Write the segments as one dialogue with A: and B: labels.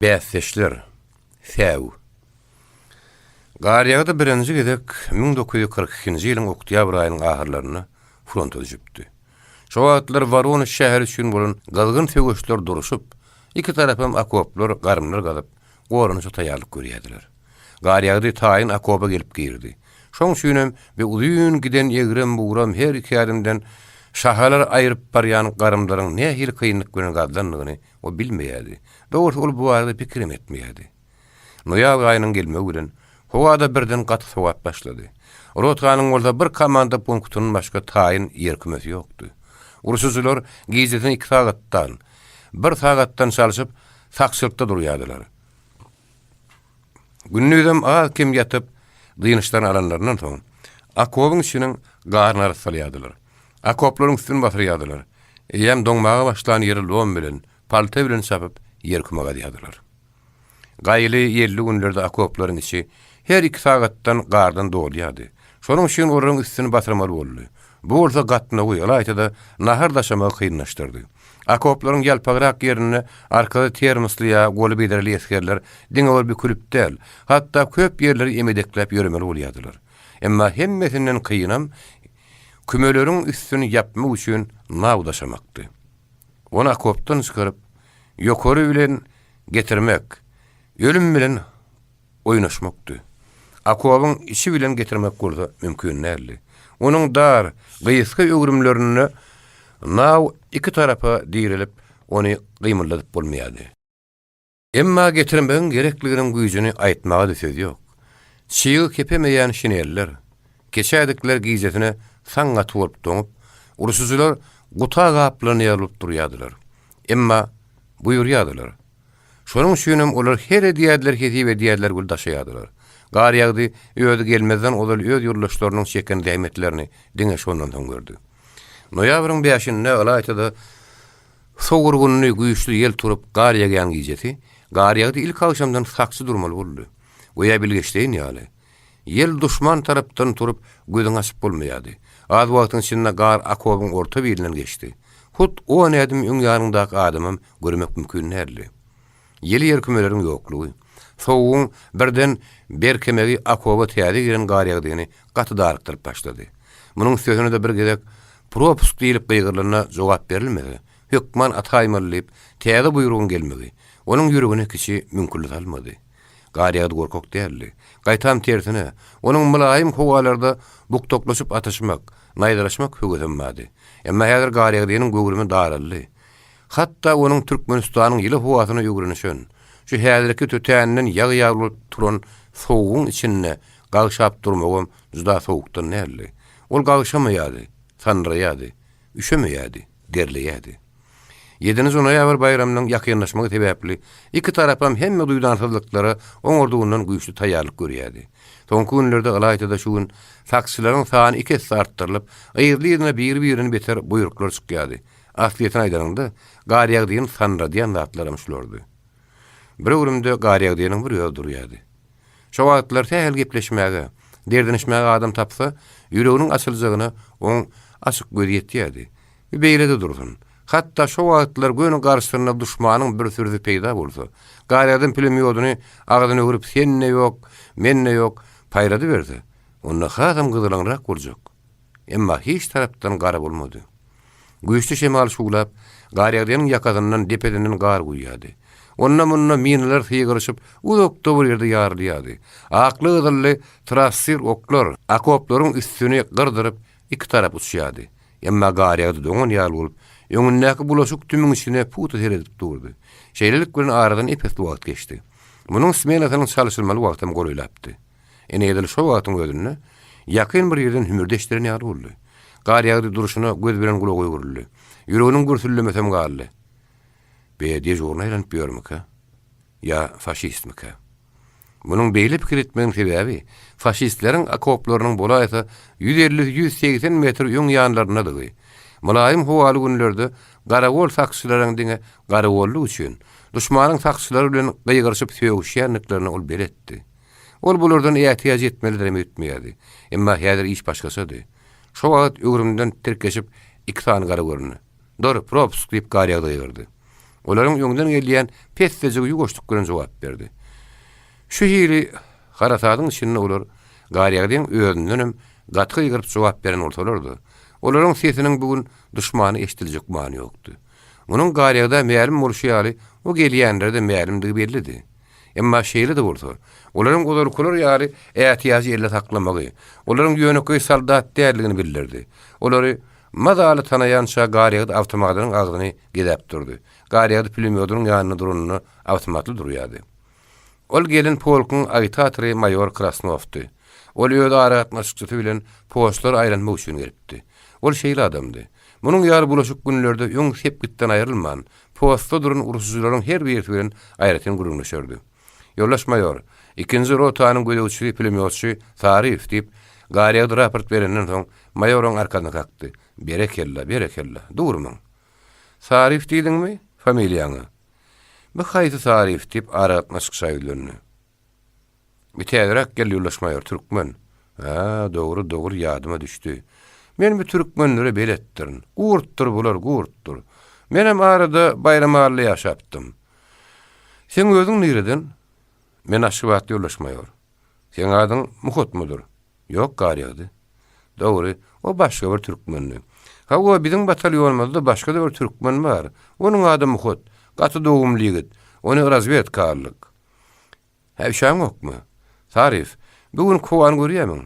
A: Bäsdeşler, Säw. Garýagdy birinji gezek 1942-nji ýylyň oktýabr aýynyň ahyrlarynda fronta düşüpdi. Şo wagtlar Woronež şäheri üçin bolan gyzgyn söweşler duruşyp, iki tarapam okoplar, garymlar gazyp, goranyşa taýýarlyk görýärdiler. Garýagdy taýyn okopa gelip girdi. Şoň üçinem bi uzyn giden egrem-bugram her iki ädimden şahalar aýryp barýan garymlaryň nähili kynlyk bilen gazylandygyny O bilmeýärdi. Dogrusy, ol bu barada pikirem etmeýärdi. Noýabr aýynyň gelmegi bilen, howa-da birden gaty sowap başlady. Rotanyň bolsa bir komanda punktundan başga taýyn ýerkümesi ýokdy. Urşujylar gijesine iki sagatdan, bir sagatdan çalşyp, sakçylykda durýardylar. Gündizem az-kem ýatyp, dynçlaryny alanlaryndan soň, okobyň içiniň garyny arassalaýardylar. Okoplaryň üstüni basyrýardylar. Eýýäm doňmaga başlan ýeri lom bilen, palta bilen çapyp, ýerküme gazýardylar. Gaýly, ýelli günlerde okoplaryň içi her iki sagatdan gardan dolýardy. Şonuň üçin olaryň üstüni basyrmaly boldy. Bu bolsa gatnawy, ylaýta-da, nahar daşamagy kynlaşdyrdy. Okoplaryň ýalpagrak ýerinde arkasy termosly ýa goly bedreli esgerler diňe bir bükülip däl, hatda köp ýerleri emedekläp ýöremeli bolýardylar. Emma hemmesinden kynam kümeleriň üstüni ýapmak üçin naw daşamakdy. Ony okopdan çykaryp, ýokary bilen getirmek, ölüm bilen oýnaşmakdy. Okobyň içi bilen getirmek bolsa mümkin däldi. Onuň dar, gysga öwrümlerinde naw iki tarapa direlip, ony gymyldadyp bolmaýardy. Emma getirmegiň gerekliginiň güýjüni aýtmaga-da söz ýok. Çygy kepemeýän şineller, keçädikler gijesine saň gaty bolup doňup, urşujylar guta gaplanan ýaly bolup durýardylar. Emma buýurýardylar. Şonuň üçinem olar her edýärdiler, hesip edýärdiler, gül daşaýardylar. Gar ýagdy, özi gelmezden ozal öz ýoldaşlarynyň çeken zähmetlerini diňe şondan soň gördi. Noýabryň bäşinde, ylaýta-da, sowurgynly, güýçli ýel turup, gar ýagýan gijesi, Garýagdy ilki agşamdan sakçy durmaly boldy. Göýä bilgeşleýin ýaly. Ýel duşman tarapdan turup, gözüňi açyp bolmaýardy. Az wagtyň içinde gar okobyň orta bilinden geçdi. Hut on ädim öň ýanyňdaky adamam görmek mümkin däldi. Ýyly ýerkümeleriň ýoklugy, sowugyň birden berkemegi okoba täze giren garýagdyny gaty darykdyryp başlady. Munuň üstesine-de bir gezek Propusk diýlip gygyrylanda jogap berilmese, hökman ataýmaly diýip, täze buýrugyň gelmegi, onuň ýüregine kiçi müňkürli salmady. Garýagdy gorkak däldi. Gaýtam tersine, onuň mylaýym howalarda bukdaklaşyp atyşmak, naýzalaşmak höwesem bardy. Emma häzir Garýagdynyň göwrümi daraldy. Hatda onuň Türkmenistanyň ýyly howasyna öwrenişen, şu häzirki tötänden ýag-ýag bolup turan sowugyň içinde gagşap durmagam juda sowukdan däldi. Ol gagşamaýardy, sandyraýardy, üşemeýärdi, derleýärdi. Ýedinji noýabr baýramynyň ýakynlaşmagy sebäpli iki tarapam hemme duýdansyzlyklara oňardygyndan güýçli taýýarlyk görýärdi. Soňky günlerde ylaýta-da şu gün sakçylaryň sany iki esse artdyrylyp, yzly-yzyna biri-birinden beter buýruklar çykýardy. Aslyýetini aýdanyňda, Garýagdyny sandyradýan zatlaram şulardy. Bir öwrümde Garýagdynyň bir özi durýardy. Şo wagtlar sähel gepleşmäge, derdinişmäge adam tapsa, ýüreginiň açyljagyna oň açyk gözi ýetýärdi. Bir beýle-de dursun. Hatda şo wagtlar göni garşysynda duşmanyň bir sürüsi peýda bolsa, Garýagdan pulemýodyny agzyna öwrüp sen-de ýok, men-de ýok paýradyberse, onda hasam gyzylaňrak boljak. Emma hiç tarapdan gara bolmady. Güýçli şemal şuwlap, Garýagdynyň ýakasyndan, depesinden gar guýýardy. Onda-munda minalar sygyryşyp, uzakda bir ýerde ýarylýardy. Akly-gyzylly trassir oklar okoplaryň üstüni gyrdyryp, iki tarap uçýardy. Emma Garýagdy doňan ýaly bolup, öňündäki bulaşyk tümüň içine pugta seredip durdy. Şeýlelik bilen aradan ep-esli wagt geçdi. Munuň smenasynyň çalşylmaly wagtam golaýlapdy. Ine edil şo wagtyň özünde ýakyn bir ýerden hümürdi eşdilen ýaly boldy. Gar ýagdy durşuna göz bilen gulaga öwrüldi. Ýüreginiň gürsüllemesem galdy. Be, dežurny aýlanyp ýörmükä? Ýa faşistmikä? Munuň beýle pikir etmeginiň sebäbi, faşistleriň okoplarynyň bolaýsa 150-180 metr öň ýanlaryndadygy, mylaýym howaly günlerde garagol sakçylaryň diňe garagollyk üçin, duşmanyň sakçylary bilen gygyryşyp sögüşýändiklerine ol beletdi. Ol bulardan ätiýaç etmelidirem öýtmeýärdi. Emma häzir iş başgaçady. Şo wagt öwrümden tirkeşip iki sany gara göründi. Dur, propusк! diýip Garýagdy gygyrdy. Olaryň öňden gelýän pessejigi ýuwaşlyk bilen jogap berdi. Şu hili harasadyň içinde olar Garýagdyň özündenem gaty gygyryp jogap beren bolsalar-da, olaryň sesiniň bu gün duşmana eşidiljek gümany ýokdy. Munuň Garýagda mälim bolşy ýaly, o gelýänlere-de mälimdigi bellidi. Emma şeýle-de bolsa, olaryň ozalkylar ýaly ätiýajy elde saklamagy, olaryň ýönekeý soldat däldigini bildirdi. Olary mazaly tanaýança Garýagdy awtomadynyň agzyny gezäp durdy. Garýagdy pulemýodynyň ýanynda duranynda awtomatly durýardy. Ol gelen polkuň agitatory maýor Krasnowdy. Ol öz aragatnaşykçysy bilen postlara aýlanmak üçin gelipdi. Ol şeýle adamdy. Munuň ýaly bulaşyk günlerde öň sepgitden aýrylman, postda duran urşujylaryň her birisi bilen aýratyn gürrüňleşerdi. Ýoldaş maýor, ikinji rotanyň gözegçisi pulemýotçy Saryýew, diýip, Garýagdy raport berenden soň, maýor oň arkasyna kakdy. Berekella, berekella. Durmuň. Saryýew diýdiňmi, familiýaňy? Bu haýsy Saryýew, diýip, aragatnaşykça ýüzlendi. Bir täzeräk geldi ýoldaş maýor, türkmen. Hä, dogry, dogry, ýadyma düşdi. Men bu türkmenlere beletdirin. Gurtdur bular, gurtdur. Menem arada Baýramalyda ýaşapdym. Seň özüň nireden? Men Aşgabatly ýoldaş maýor. Seň adyň Muhatmydyr? Ýok, Garýagdy. Dogry, o başga bir türkmendi. Hawa, biziň batalýonymyzda başga-da bir türkmen bar. Onuň ady Muhat. Gaty dogumly ýigit. Ony razwedka aldyk. Hä, üşäňokmy? Saryýew, bu gün kowany görýämiň?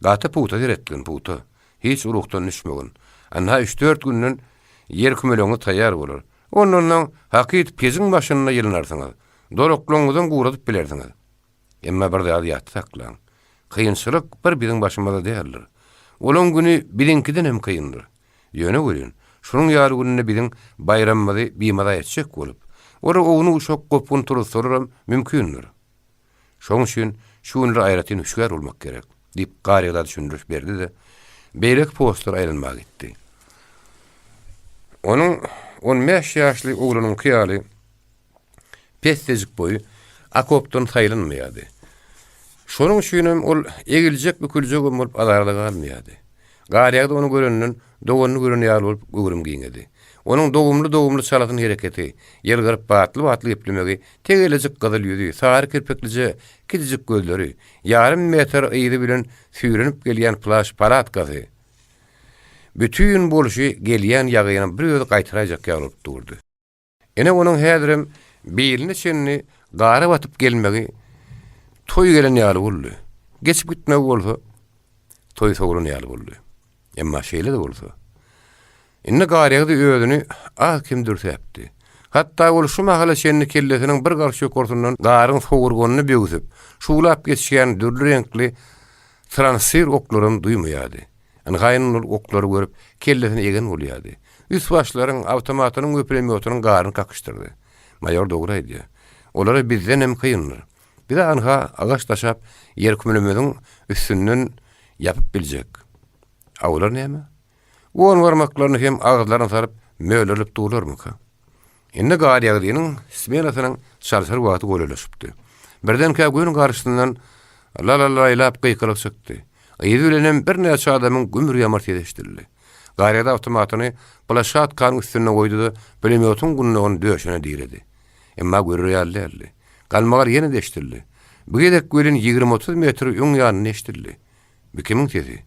A: Gaty pugta seretgin, pugta. Hiç ruhdan düşmegin. Ynha, üç-dört günden ýer kümelegiňiz taýýar bolar. Ondan soň hakyt pejiň başynda ýylynarsyňyz. Dolaklaryňyzam guradyp bilersiňiz. Emma bir zady ýatda saklaň. Kynçylyk bir biziň başymyzda däldir. Olaň güni biziňkiden hem kyndyr. Ýöne welin, şunuň ýaly günde biziň baýramymyzy bimaza etjek bolup, olar ownuk-uşak gopgun turuzsalaram mümkindir. Şonuň üçin şu günler aýratyn hüşgär bolmak gerek, diýip, Garýagda düşündiriş berdi-de, beýleki postlara aýlanmaga gitdi. Onuň on bäş ýaşly oglanyňky ýaly Pessejik boýy okopdan saýlanmaýardy. Şonuň üçinem ol egiljek-büküljegem bolup azarda galmaýardy. Garýagdy ony görenden doganyny gören ýaly bolup göwrüm giňedi. Onuň dogumly-dogumly çalasyn hereketi, ýylgyryp batly-batly geplemegi, tegelejik gyzyl ýüzi, sary kirpiklije kiçijik gözleri, ýarym metr yzy bilen süýrenip gelýän plaş-palatkasy, bütin bolşy gelýän ýagyny bir özi gaýtaraýjak ýaly bolup durdy. Ine onuň häzirem biline çenli gara batyp gelmegi toý gelen ýaly boldy. Geçip gitmegi bolsa toý sowlan ýaly boldy. Emma şeýle-de bolsa, indi Garýagdy özüni az-kem dürsäpdi. Hatda ol şu mahala çenli kellesiniň bir garş ýokarsyndan garyň sowurganyny böwsüp, şuwlap geçýän dürli reňkli transir oklaram duýmaýardy. Ynha indi ol oklary görüp, kellesini egen bolýardy. Üst-başlaryň, awtomatynyň we pulemýotynyň garyny kakyşdyrdy. Maýor dogry aýdýar. Olara bizdenem kyndyr. Biz-ä anha agaç daşap, ýerkümlemiziň üstünden ýapyp biljek. A olar näme? On barmaklaryny hem agyzlaryna salyp, mölerilip durlarmyka? Indi Garýagdynyň smenasynyň çalşar wagty golaýlaşypdy. Birdenkä göni garşysyndan la-la-laýlap gykylyk çykdy. Yzy bilenem birnäçe adamyň gümür-ýamyr sesi eşidildi. Garýagdy awtomatyny ploşadkanyň üstünde goýdy-da, pulemýotyň gundagyny döşüne diredi. Emma görer ýaly däldi. Galmagal ýene-de eşidildi. Bu gezek welin 20-30 metr öň ýanynda eşidildi. Bu kimiň sesi?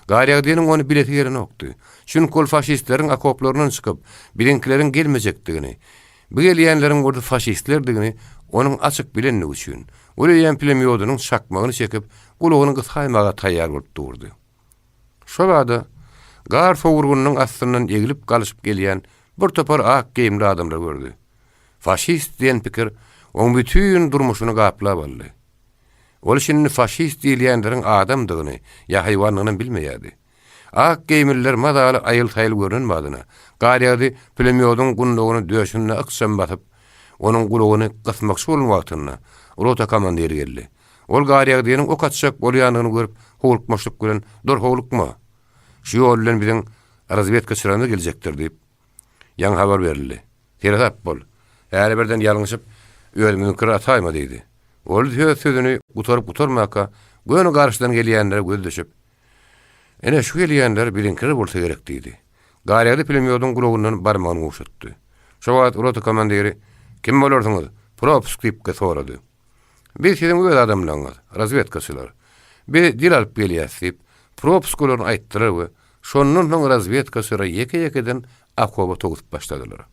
A: Garýagdynyň ony bilesi gelenokdy. Çünki ol faşistleriň okoplaryndan çykyp, biziňkileriň gelmejekdigini, bu gelýänleriň bolsa faşistlerdigini onuň açyk bilenligi üçin, ol eýýäm pulemýodynyň çakmagyny çekip, gulagyny gysaýmaga taýýar bolup durdy. Şol bada gar sowurgynyň astyndan eglip-galyşyp gelýän bir topar ak geýimli adamlary gördi. Faşist diýen pikir oň bütin durmuşyny gaplap aldy. Ol şindi faşist diýilýänleriň adamdygyny ýa haýwandygynam bilmeýärdi. Ak geýimliler mazaly aýyl-saýyl görnen badyna, Garýagdy pulemýodyň gundagyny döşünde ykjam basyp, onuň gulagyny gysmakçy bolan wagtynda, rota komandiri geldi. Ol Garýagdynyň ok atjak bolýandygyny görüp, howlukmaçlyk bilen, Dur, howlukma! Şu ýol bilen biziň razwedkaçylarymyz geljekdir diýip, Ýaňy habar berildi. Seresap bol. Häli birden ýalňyşyp, özümiziňkileri ataýma diýdi. Ol öz sözüni gutaryp-gutarmaka, göni garşydan gelýänlere göz düşüp, Ine, şu gelýänler biziňkiler bolsa gerek diýdi. Garýagdy pulemýodyň gulagyndan barmagyny gowşatdy. Şo wagt rota komandiri, Kim bolarsyňyz? Propusk diýip sorady. Biz siziň öz adamlaryňyz, razwedkaçylar. Biz dil alyp gelýäs diýip, propuskalaryny aýtdylar we şondan soň razwedkaçylar ýeke-ýekeden okoba towsup başladylar.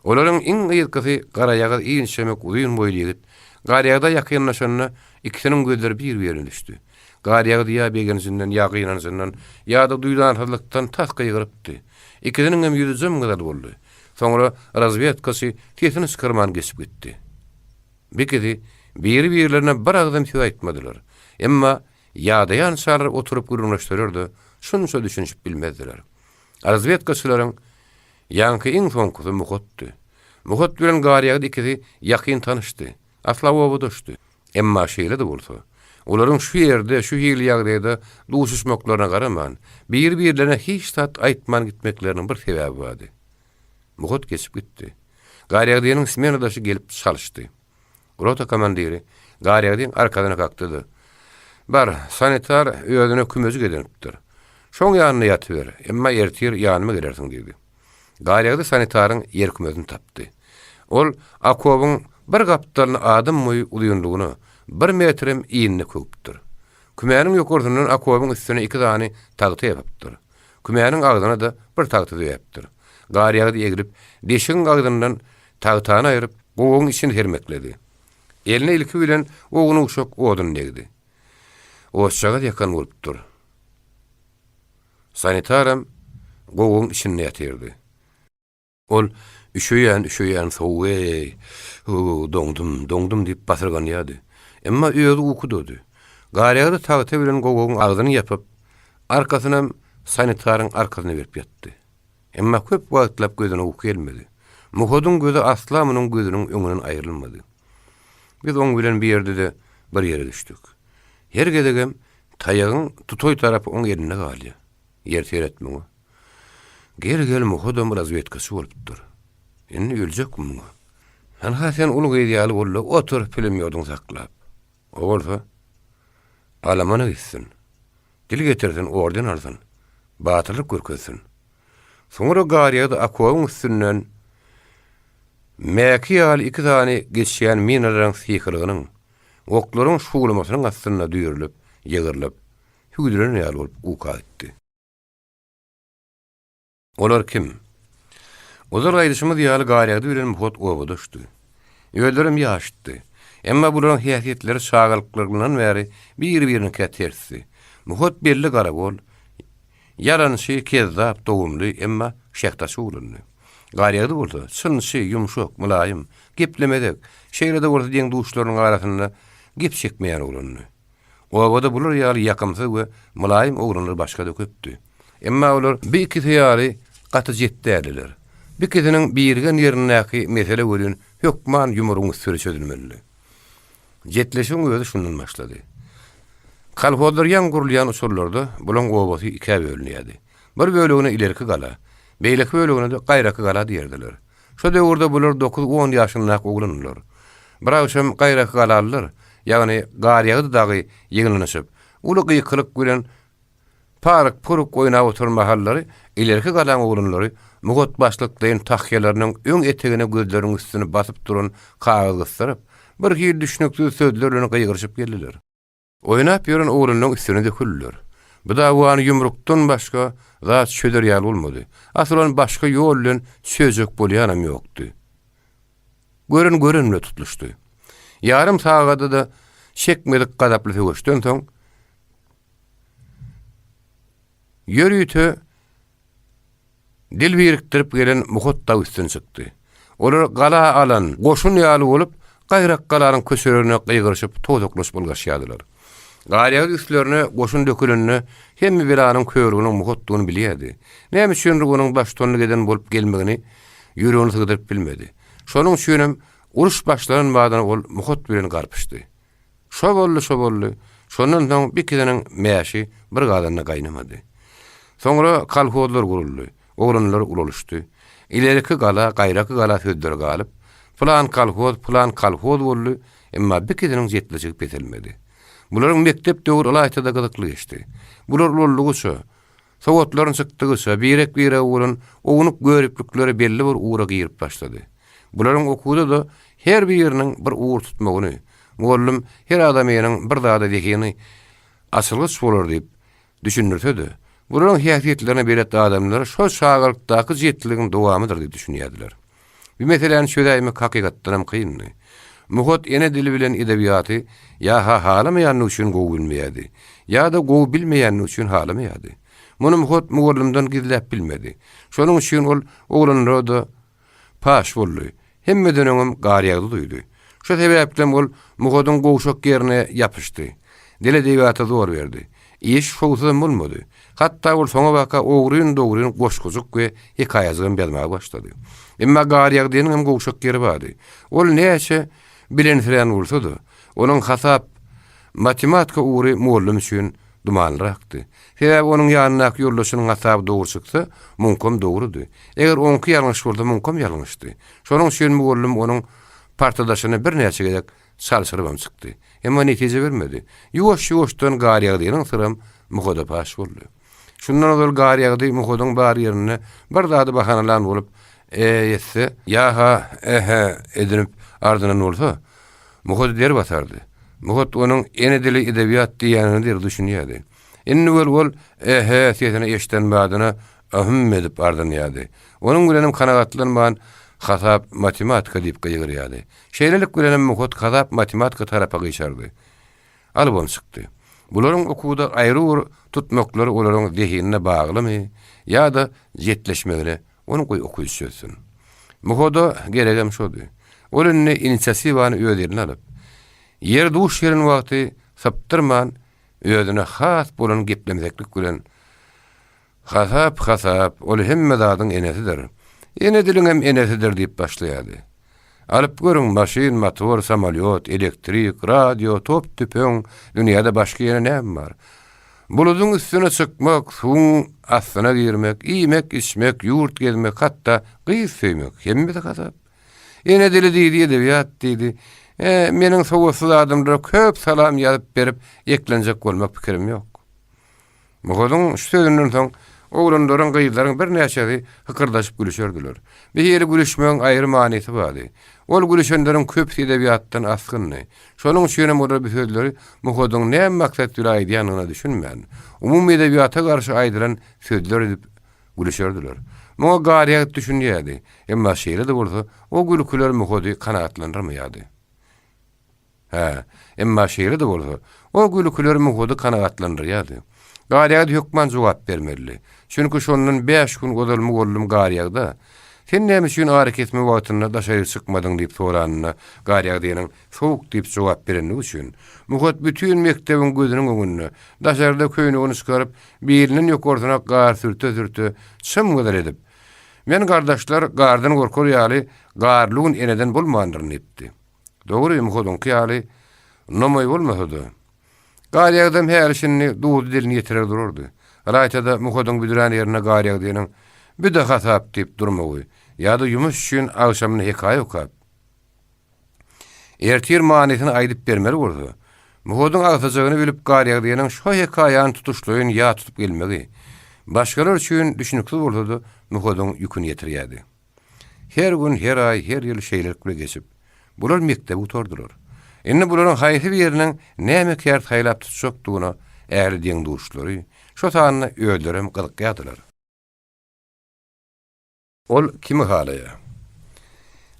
A: Olaryň iň yzkysy garaýagyz inçemek uzyn boýly ýigit Garýagda ýakynlaşanda ikisiniň gözleri bir-birine düşdi. Garýagdy ýa begenjinden, ýa gynanjyndan, ýa-da duýdansyzlykdan tas gygyrypdy. Ikisiniňem ýüzi jym-gyzyl boldy. Soňra razwedkaçy sesini çykarman geçip gitdi. Bikisi biri-birlerine bir agzam söz aýtmadylar. Emma ýadaýançalar oturyp gürrüňleşseler-de, şunça düşünişip bilmezdiler. Razwedkaçylaryň ýaňky iň soňkusy Muhatdy. Muhat bilen Garýagdy ikisi ýakyn tanyşdy, asla obadaşdy. Emma şeýle-de bolsa, olaryň şu ýerde, şu hili ýagdaýda duşuşmaklaryna garaman, biri-birlerine hiç zat aýtman gitmekleriniň bir sebäbi bardy. Muhat geçip gitdi. Garýagdynyň smenadaşy gelip çalyşdy. Rota komandiri Garýagdyň arkasyna kakdy-da, Bar, sanitar özüne kümejik edinipdir. Şoň ýanynda ýatyber, emma ertir ýanyma gelersiň diýdi. Garýagdy sanitaryň ýerkümesini tapdy. Ol okobyň bir gapdalyny adam boýy uzynlygyna, bir metrem inine köwüpdir. Kümäniň ýokarsyndan okobyň üstüne iki sany tagta ýapypdyr. Kümäniň agzyna-da bir tagta döwäpdir. Garýagdy eglip, deşigiň agzyndan tagtany aýryp, gowagyň içini sermekledi. Eline ilki bilen owun-uşak odun degdi. Otjagaz ýakan bolupdyr. Sanitaram gowagyň içinde ýatyrdy. Ol, Üşeýän, üşeýän, sowuk-eý, hu, doňdum, doňdum diýip basyrganýardy. Emma özi ukudady. Garýagdy tagta bilen gowagyň agzyny ýapyp, arkasynam sanitaryň arkasyna berip ýatdy. Emma köp wagtlap gözüne uky gelmedi. Muhadyň gözi asla munuň gözüniň öňünden aýrylmady. Biz oň bilen bir ýerde-de bir ýere düşdük. Her gezegem taýagyň tutoý tarapy oň elinde galýar. Ýer seret muňa. Gel-gel Muhadam razwedkaçy bolupdyr. Indi öljekmi muňa? Hanha sen uly gyz ýaly bol-da otur pulemýodyňy saklap. O bolsa alamana gitsin. Dil getirsin, orden alsyn. Batyrlyk görkezsin. Soňra Garýagdy okobyň üstünden mäki ýaly iki sany geçýän minalaryň sykylygynyň, oklaryň şuwlamasynyň astynda düýrülip, ýygrylyp, hüwdülen ýaly bolup uka gitdi. Olar kim? Ozal aýdyşymyz ýaly Garýagdy bilen Muhat obadaşdy. Özlerem ýaşdy. Emma bularyň häsiýetleri çagalyklaryndan bäri bir-biriniňkä tersdi. Muhat belli garagol, ýalançy, kezzap, dogumly, emma şähdaçyk oglandy. Garýagdy bolsa, çynçy, ýumşak, mylaýym, geplemezek, şeýle-de bolsa deň-duşlarynyň arasynda gep çekmeýän oglandy. Obada bular ýaly ýakymsyz we mylaýym oglanlar başga-da köpdi. Emma olar bi ikisi ýaly gaty jet däldiler. Bi ikisiniň birigen ýerindäki mesele welin hökman ýumrugyň üsti bilen çözülmelidi. Jetleşigiň özi şundan başlady. Kolhozlar ýaňy gurulýan uçurlarda bulaň obasy ikä bölünýärdi. Bir bölegine ilerki gala, beýleki bölegine-de gaýraky gala diýerdiler. Şo döwürde bular dokuz-on ýaşyndaky oglandylar. Bir agşam gaýraky galalylar, ýagny Garýagdy dagy ýygnanyşyp, uly gykylyk bilen paryk-puruk oýnap oturan mahallary ilerki galaň oglanlary mugat başlyklaýyn tahýalarynyň öň etegine gözleriniň üstüni basyp duran kagyz gysdyryp, bir hili düşnüksiz sözler bilen gygyryşyp geldiler. Oýnap ýören oglanlaryň üstüne döküldiler. Bu dawany ýumrukdan başga zat çözer ýaly bolmady. Asyl ony başga ýol bilen çözjek bolýanam ýokdy. Gören gören bilen tutluşdy. Ýarym sagada-da çekmedik gazaply söweşden soň, ýörite Dil birikdirip gelen Muhat dag üstün çykdy. Olar gala alan goşun ýaly bolup, gaýrak galanyň köçelerine gygyryşyp, tozaklaşyp ylgaşýardylar. Garýagyz üstlerine goşun dökülende hemme belanyň körüginiň Muhatdygyny bilýärdi. Näme üçindir onuň baştutanlyk eden bolup gelmegini ýüregine sygdyryp bilmedi. Şonuň üçinem uruş başlanan badyna ol Muhat bilen garpyşdy. Şo boldy, şo boldy. Şondan soň bikisiniň mäşi bir gazanda gaýnamady. Soňra kolhozlar guruldy. Oglanlar ulalyşdy. Ileriki gala, gaýraky gala sözleri galyp, pylan kolhoz, pylan kolhoz boldy, emma bikisiniň jetleşigi peselmedi. Bularyň mekdep döwri ylaýta-da gyzykly geçdi. Bular ulaldygyça. Sowatlaryny çykdygyça, birek-birege bolan ownuk göriplikleri belli bir ugra girip başlady. Bularyň okuwda-da her biriniň bir ugur tutmagyny, mugallym her adamynyň bir zada zehini açylgyç bolar diýip düşündirse-de, bularyň häsiýetlerine belet adamlar şol çagalykdaky jetliligiň dowamydyr diýip düşünýärdiler. Bu meseläni çözäýmek hakykatdanam kyndy. Muhat ene dili bilen edebiýaty ýa-ha halamaýanlygy üçin gowy bilmeýärdi, ýa-da gowy bilmeýänligi üçin halamaýardy. Muny Muhat mugallymdan gizläp bilmedi. Şonuň üçin ol oglanlara-da paş boldy. Hemmeden öňem Garýagdy duýdy. Şo sebäplem ol Muhadyň gowşak ýerine ýapyşdy. Dil edebiýata zor berdi. Iş şowsuzam bolmady. Hatda ol soňabaka ogryn-dogryn goşgujyk we hekaýajygam ýazmaga başlady. Emma Garýagdynyň hem gowşak ýeri bardy. Ol näçe bilensirän bolsa-da, onuň hasap, matematika ugry mugallym üçin dumanlyrakdy. Sebäbi onuň ýanyndaky ýoldaşynyň hasaby dogry çyksa, muňkam dogrudy. Eger oňky ýalňyş bolsa, muňkam ýalňyşdy. Şonuň üçin mugallym onuň partadaşyny birnäçe gezek çalşyrybam çykdy. Emma netije bermedi. Ýuwaş-ýuwaşdan Garýagdynyň syram Muhada paş boldy. Şundan ozal Garýagdy Muhadyň bar ýerinde bir zady bahanalan bolup, e etse, ýa-ha e-he edinip ardynan bolsa, Muhady der basardy. Muhat onuň ene dili edebiýat diýýänine der düşünýärdi. Indi weli ol e-he sesini eşiden badyna Yhym edip ardynýardy. Onuň bilenem kanagatlanman, hasap, matematika diýip gygyrýardy. Şeýlelik bilenem Muhat hasap, matematika tarapa gyşardy. Alybam çykdy. Bularyň okuwda aýry ugur tutmaklary olaryň zehinine baglymy ýa-da jetleşmegine, ony goý okyjy çözsün. Muhada geregem şody. Ol indi inisiatiwany öz eline alyp, ýeri duş gelen wagty sypdyrman, özüne has bolan geplemseklik bilen Hasap, hasap, ol hemme zadyň enesidir. Ene diliňem enesidir diýip başlaýardy. Alyp görüň, maşyn, motor, samolýot, elektrik, radio, top, tüpeň, dünýäde başga ýene näme bar? Buludyň üstüne çykmak, suwuň astyna girmek, iýmek, içmek, ýurt gezmek, hatda gyz söýmek, hemmesi hasap. Ene dili diýdi, edebiýat diýdi. E, meniň sowatsyz adamlara köp salam ýazyp berip, eklenjek bolmak pikirim ýok. Muhadyň şu sözünden soň, oglanlaryň, gyzlaryň birnäçesi hykyrdaşyp gülüşerdiler. Bu hili gülüşmegiň aýry manysy bardy. Ol gülüşenleriň köpüsi edebiýatdan asgyndy. Şonuň üçinem olar bu sözleri Muhadyň näme maksat bilen aýdýandygyna düşünmän, umumy edebiýata garşy aýdylan sözler edip gülüşerdiler. Muňa Garýagd düşünýärdi. Emma şeýle-de bolsa, o gülküler Muhady kanagatlandyrmaýardy. Hä, emma şeýle-de bolsa, o gülküler Muhady kanagatlandyrýardy. Garýagdy hökman jogap bermelidi. Çünki şondan bäş gün ozal mugallym Garýagda, Sen näme üçin arakesme wagtynda daşaryk çykmadyň diýip soranynda, Garýagdynyň Sowuk diýip jogap berenligi üçin, Muhat bütin mekdebiň gözüniň öňünde, daşarda köýnegini çykaryp, bilinden ýokarsyna gar sürte-sürte, çym-gyzyl edip, Men gardaşlar, gardan gorkar ýaly, garly gün eneden bolmandyryn diýipdi. Dogry, Muhadyňky ýaly nomoý bolmasa-da, Garýagdam häli-şindi duzly dilini ýetirer durardy. Ylaýta-da Muhadyň büdrän ýerinde Garýagdynyň Bi-de hasap diýip durmagy ýa-da ýumuş üçin agşamyna hekaýa okap, ertir manysyny aýdyp bermeli bolsa, Muhadyň agsajagyny bilip Garýagdynyň şo hekaýany tutuşlaýyn ýat tutup gelmegi, başgalar üçin düşüniksiz bolsa-da, Muhadyň ýüküni ýetirýärdi. Her gün, her aý, her ýyl şeýlelik bilen geçip, bular mekdebi gutardylar. Indi bularyň haýsy biriniň näme kär saýlap tutjakdygyna ähli deň-duşlary, şo sanda özlerem gyzykýardylar. Ol kimi halaýar?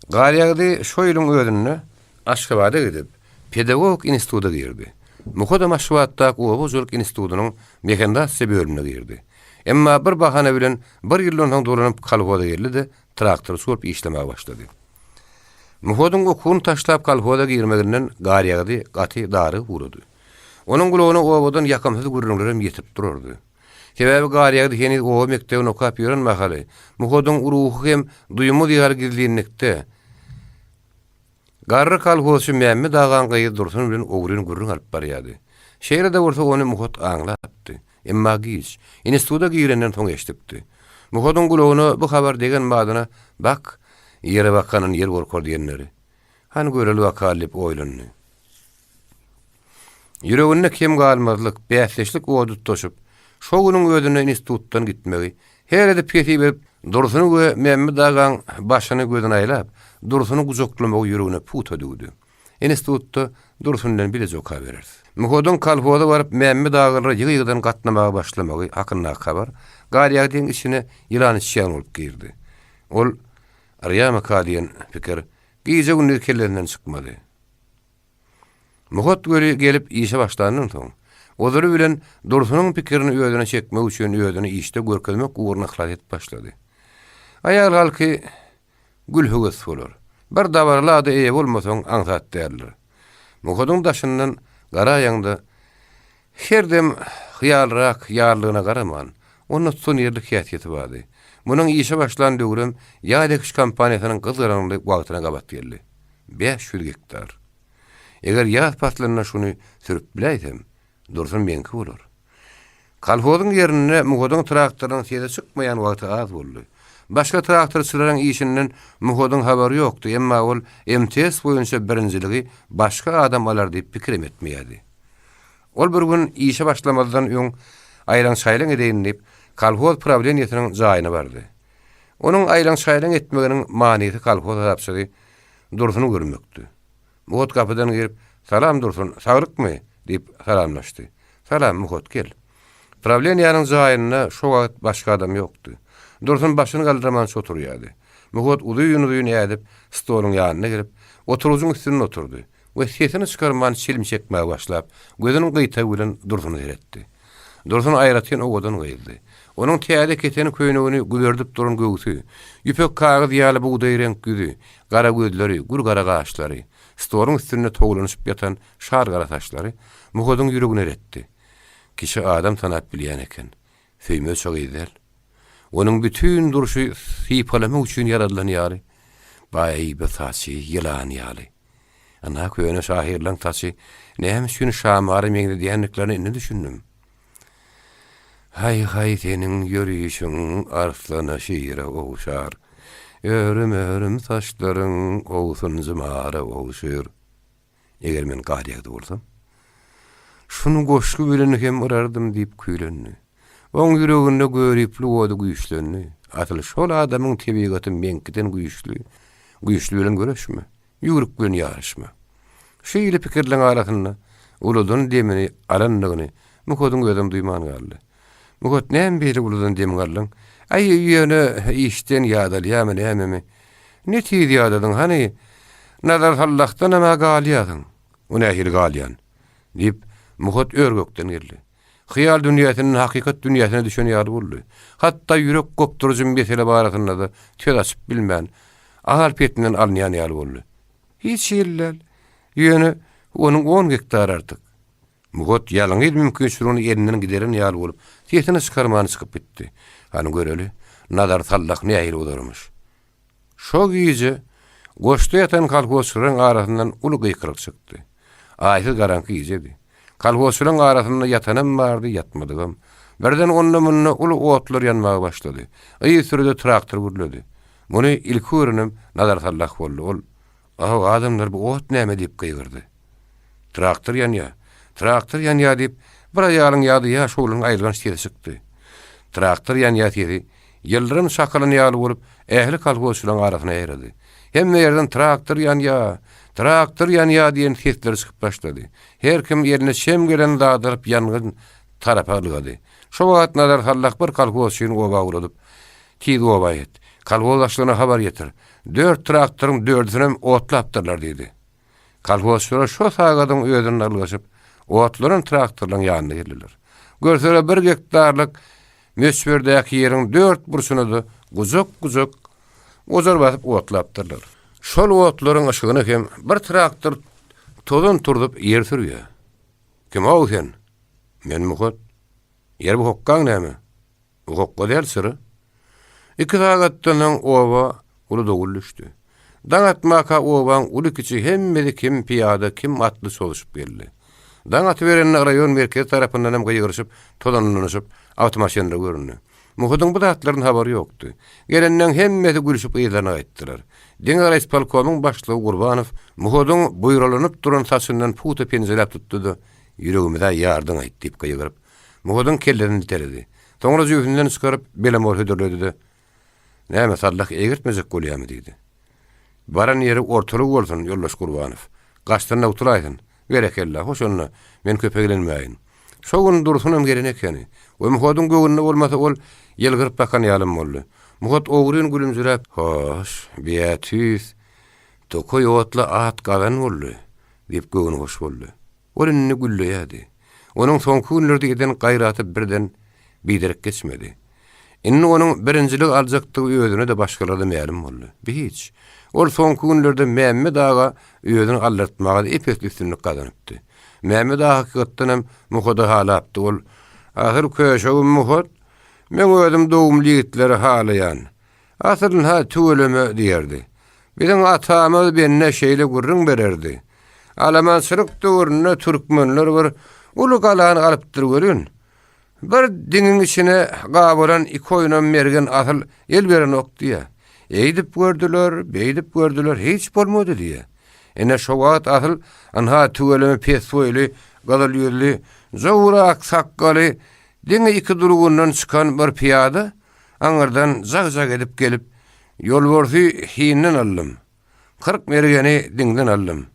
A: Garýagdy şo ýylyň özünde Aşgabada gidip, pedagogik instituta girdi. Muhadam Aşgabatdaky oba hojalyk institutynyň mehanizasiýa bölümine girdi. Emma bir bahana bilen bir ýyldan soň dolanyp kolhoza geldi-de, traktorçy bolup işlemäge başlady. Muhadyň okuwyny taşlap kolhoza girmeginden Garýagdy gaty darygyp ugrady. Onuň gulagyna obadan ýakymsyz gürrüňlerem ýetip durardy. Sebäbi Garýagdy heniz oba mekdebini okap ýören mahaly Muhadyň ruhy hem duýmaz ýaly gizlinlikde, Garry kolhozçy Mämmet agaň gyzy Dursun bilen ogryn gürrüň alyp barýardy. Şeýle-de bolsa ony Muhat aňlapdy. Emma giç, instituta girenden soň eşidipdi. Muhadyň gulagyna bu habar degen badyna Bak, ýere bakandan ýer gorkar diýenleri. Hany göreli bakaly diýip oýlandy. Ýüreginde kem galmazlyk, bäsdeşlik ody tutaşyp, şo günüň özünde institutdan gitmegi, her edip hesip edip, Dursuny we Mämmet agaň başyny gözüne aýlap, Dursuny gujaklamagy ýüregine pugta düwdi. Institutda Dursun bilen bileje okabereris. Muhadyň kolhoza baryp Mämmet agalara ýygy-ýygydan gatnamaga başlamagy hakyndaky habar Garýagdyň içine ýylan içýan bolup girdi. Ol Yrýamyka diýen pikir gije-gündiz kellesinden çykmady. Muhat weli gelip işe başlandan soň, ozaly bilen Dursunyň pikirini özüne çekmek üçin özüni işde görkezmek ugruna yhlas edip başlady. Aýal halky gül höwes bolar. Bir dabaraly ada eýe bolmasaň aňsat däldir. Muhadyň daşyndan garaýaňda her dem hyýalyrak ýarlygyna garaman, onda tutanýerlik häsiýeti bardy. Munuň işe başlan döwrem ýaz ekiş kampaniýasynyň gyzgalaňly wagtyna gabat geldi. 500 gektar. Eger ýaz paslynda şuny sürüp biläýsem, Dursun meňki bolar. Kolhozyň ýerinde Muhadyň traktorynyň sesi çykmaýan wagty az boldy. Başga traktorçylaryň işinden Muhadyň habary ýokdy, emma ol MTS boýunça birinjiligi başga adam alar diýip pikirem etmeýärdi. Ol bir gün işe başlamazdan öň aýlaň-çaýlaň edeýin diýip, kolhoz prawleniýesiniň jaýyna bardy. Onuň aýlaň-çaýlaň etmeginiň manysy kolhoz hasapçysy Dursuny görmekdi. Muhat gapydan girip, Salam, Dursun, saglykmy? diýip salamlaşdy. Salam, Muhat, gel. Prawleniýäniň jaýynda şo wagt başga adam ýokdy. Dursun başyny galdyramança oturýardy. Muhat uzyn-uzyn ädip, stoluň ýanyna gelip, oturgyjyň üstünde oturdy we sesini çykarman çilim çekmäge başlap, gözüniň gyýtagy bilen Dursuna seretdi. Dursun aýratyn owadan gyzdy. Onuň täze keteni köýnegini güberdip duran göwsi, ýüpek kagyz ýaly bugdaý reňk ýüzi, gara gözleri, gür gara gaşlary, stoluň üstünde towlanyşyp ýatan şar gara saçlary Muhadyň ýüregini eretdi. Kişi adam tanap bilýän eken. Söýmezçe gyz däl. Onuň bütin durşy sypalamak üçin ýaradylan ýaly. Baý, bu saçy ýylan ýaly. Ynha, köne şahyrlaň saçy näme üçin şamara meňzedýändiklerine indi düşündim. Haý-haý seniň ýörişiň arslana şire ogşar, Örüm-örüm saçlaryň owsunjy mara ogşur. Eger men Garýagdy bolsam, şuny goşgy bilen hem yrardym diýip küýlendi. Oň ýüreginde göriplik ody güýçlendi. Asyl şol adamyň tebigaty meňkiden güýçli. Güýçli bilen göreşme. Ýüwrük bilen ýaryşma. Şeýle pikirleň arasynda uludan demini alandygyny Muhadyň özem duýman galdy. Muhat, näme beýle uludan demiňi aldyň? Aý, ýöne işden ýadalýamy nämemi? Ne tiz ýadadyň, hany, Nazar sallahdanam-a galýasyň. O nähili galýan? diýip, Muhat ör-gökden geldi. Hyýal dünýäsinden hakykat dünýäsine düşen ýaly boldy. Hatda ýürek gopduryjy mesele barasynda-da söz açyp bilmän, agal petinden alynýan ýaly boldy. Hiç hili däl. Ýöne onuň on gektary artyk. Muhat ýalňyz mümkinçiligini elinden gideren ýaly bolup, sesini çykarman çykyp gitdi. Hany göreli, Nazar sallah nähili uzarmyş. Şo gije goşda ýatan kolhozçylaryň arasyndan uly gykylyk çykdy. Aýsyz garaňky gijedi. Kolhozçylaryň arasynda ýatanam bardy, ýatmadygam. Birden onda-munda uly otlar ýanmaga başlady. Yzsüre-de traktor gürledi. Muny ilki görenem Nazar sallah boldy. Ol, Aw, adamlar, bu ot näme diýip gygyrdy. Traktor ýanýar! Traktor ýanýar! diýip, bir aýalyň ýa-da ýaş oglanyň aýylganç sesi çykdy. Traktor ýanýar sesi ýyldyrym çakylan ýaly bolup, ähli kolhozçylaryň arasyna ýaýrady. Hemme ýerden Traktor ýanýar! Traktor ýanýar! diýen sesler çykyp başlady. Her kim eline çem gelen zady alyp ýangyn tarapa ylgady. Şo wagt Nazar sallah bir kolhozçyny oba ugradyp, Tiz oba ýet. Kolhoz başlygyna habar ýetir. Dört traktoryň dördüsinem otlapdyrlar diýdi. Kolhozçylar şo sagadyň özünde ylgaşyp, otlanan traktorlaryň ýanyna geldiler. Görseler bir gektarlyk möçberdäki ýeriň dört burçuna-da gujak-gujak ojar basyp otlapdyrlar. Şol otlaryň yşygyna hem bir traktor tozan turzup ýer sürýär. Kim-ow sen? Men Muhat. Ýer bu hokgaň näme? Bu hokga däl syry. Iki sagatdan soň oba uly dowul düşdi. Daň atmaka obaň uly-kiçi hemmesi kim pyýada, kim atly çozuşyp geldi. Daň atyberende raýon merkezi tarapyndan hem gygyryşyp, tozanlanyşyp, awtomaşynlar göründi. Muhydyň bu zatlardan habary ýokdy. Gelenleň hemmesi gülşüp yzlaryna gaýtdylar. Diňe raýispolkomyň başlygy Gurbanow Muhydyň buýralanyp duran saçyndan pugta penjeläp tutdy-da, Ýüregimiz-ä ýardyň-aýt diýip gygyryp. Muhadyň kellesini diteledi. Soňra jübüsinden çykaryp, belemor hödürledi-de, Näme, sallah egirtmejek bolýamy? diýdi. Baran ýeri ortalyk bolsun, ýoldaş Gurbanow. Gaçdan-da gutulaýsyn. Berekella, hoş onda, men köpe eglenmäýin. Şo gün Dursunam gelen ekeni. We Muhadyň göwnüne bolmasa ol ýylgyryp bakan ýalam boldy. Muhat ogryn gülümjiräp, Hoş, biýä tüýs tokaý otla at gazan boldy, diýip göwnühoş boldy. Ol indi gülleýärdi. Onuň soňky günlerde eden gaýraty birden biderek geçmedi. Indi onuň birinjiligi aljakdygy özüne-de, başgalara-da mälim boldy. Bi hiç. Ol soňky günlerde Mämmet aga özüni aldyrtmaga-da ep-esli üstünlik gazanypdy. Mämmet aga hakykatdan hem Muhady halapdy. Ol, Asyl köşegim Muhat, meň özüm dogumly ýigitleri halaýan. Asyl-ha tüweleme diýerdi. Biziň atamyz bende şeýle gürrüň bererdi. Alamançylyk döwründe türkmenler bir uly galany alypdyr welin, bir diňiň içine gabalan iki oýnam mergen asyl el berenok diýýä. Eýdip gördüler, beýdip gördüler, hiç bolmady diýýä. Ine şo wagt asyl ynha tüweleme pes boýly, gyzyl ýüzli, jowrak sakgaly, diňe iki durgundan çykan bir pyýada Aňyrdan jag-jag edip gelip, Ýolbarsy hinden aldym. 40 mergeni diňden aldym.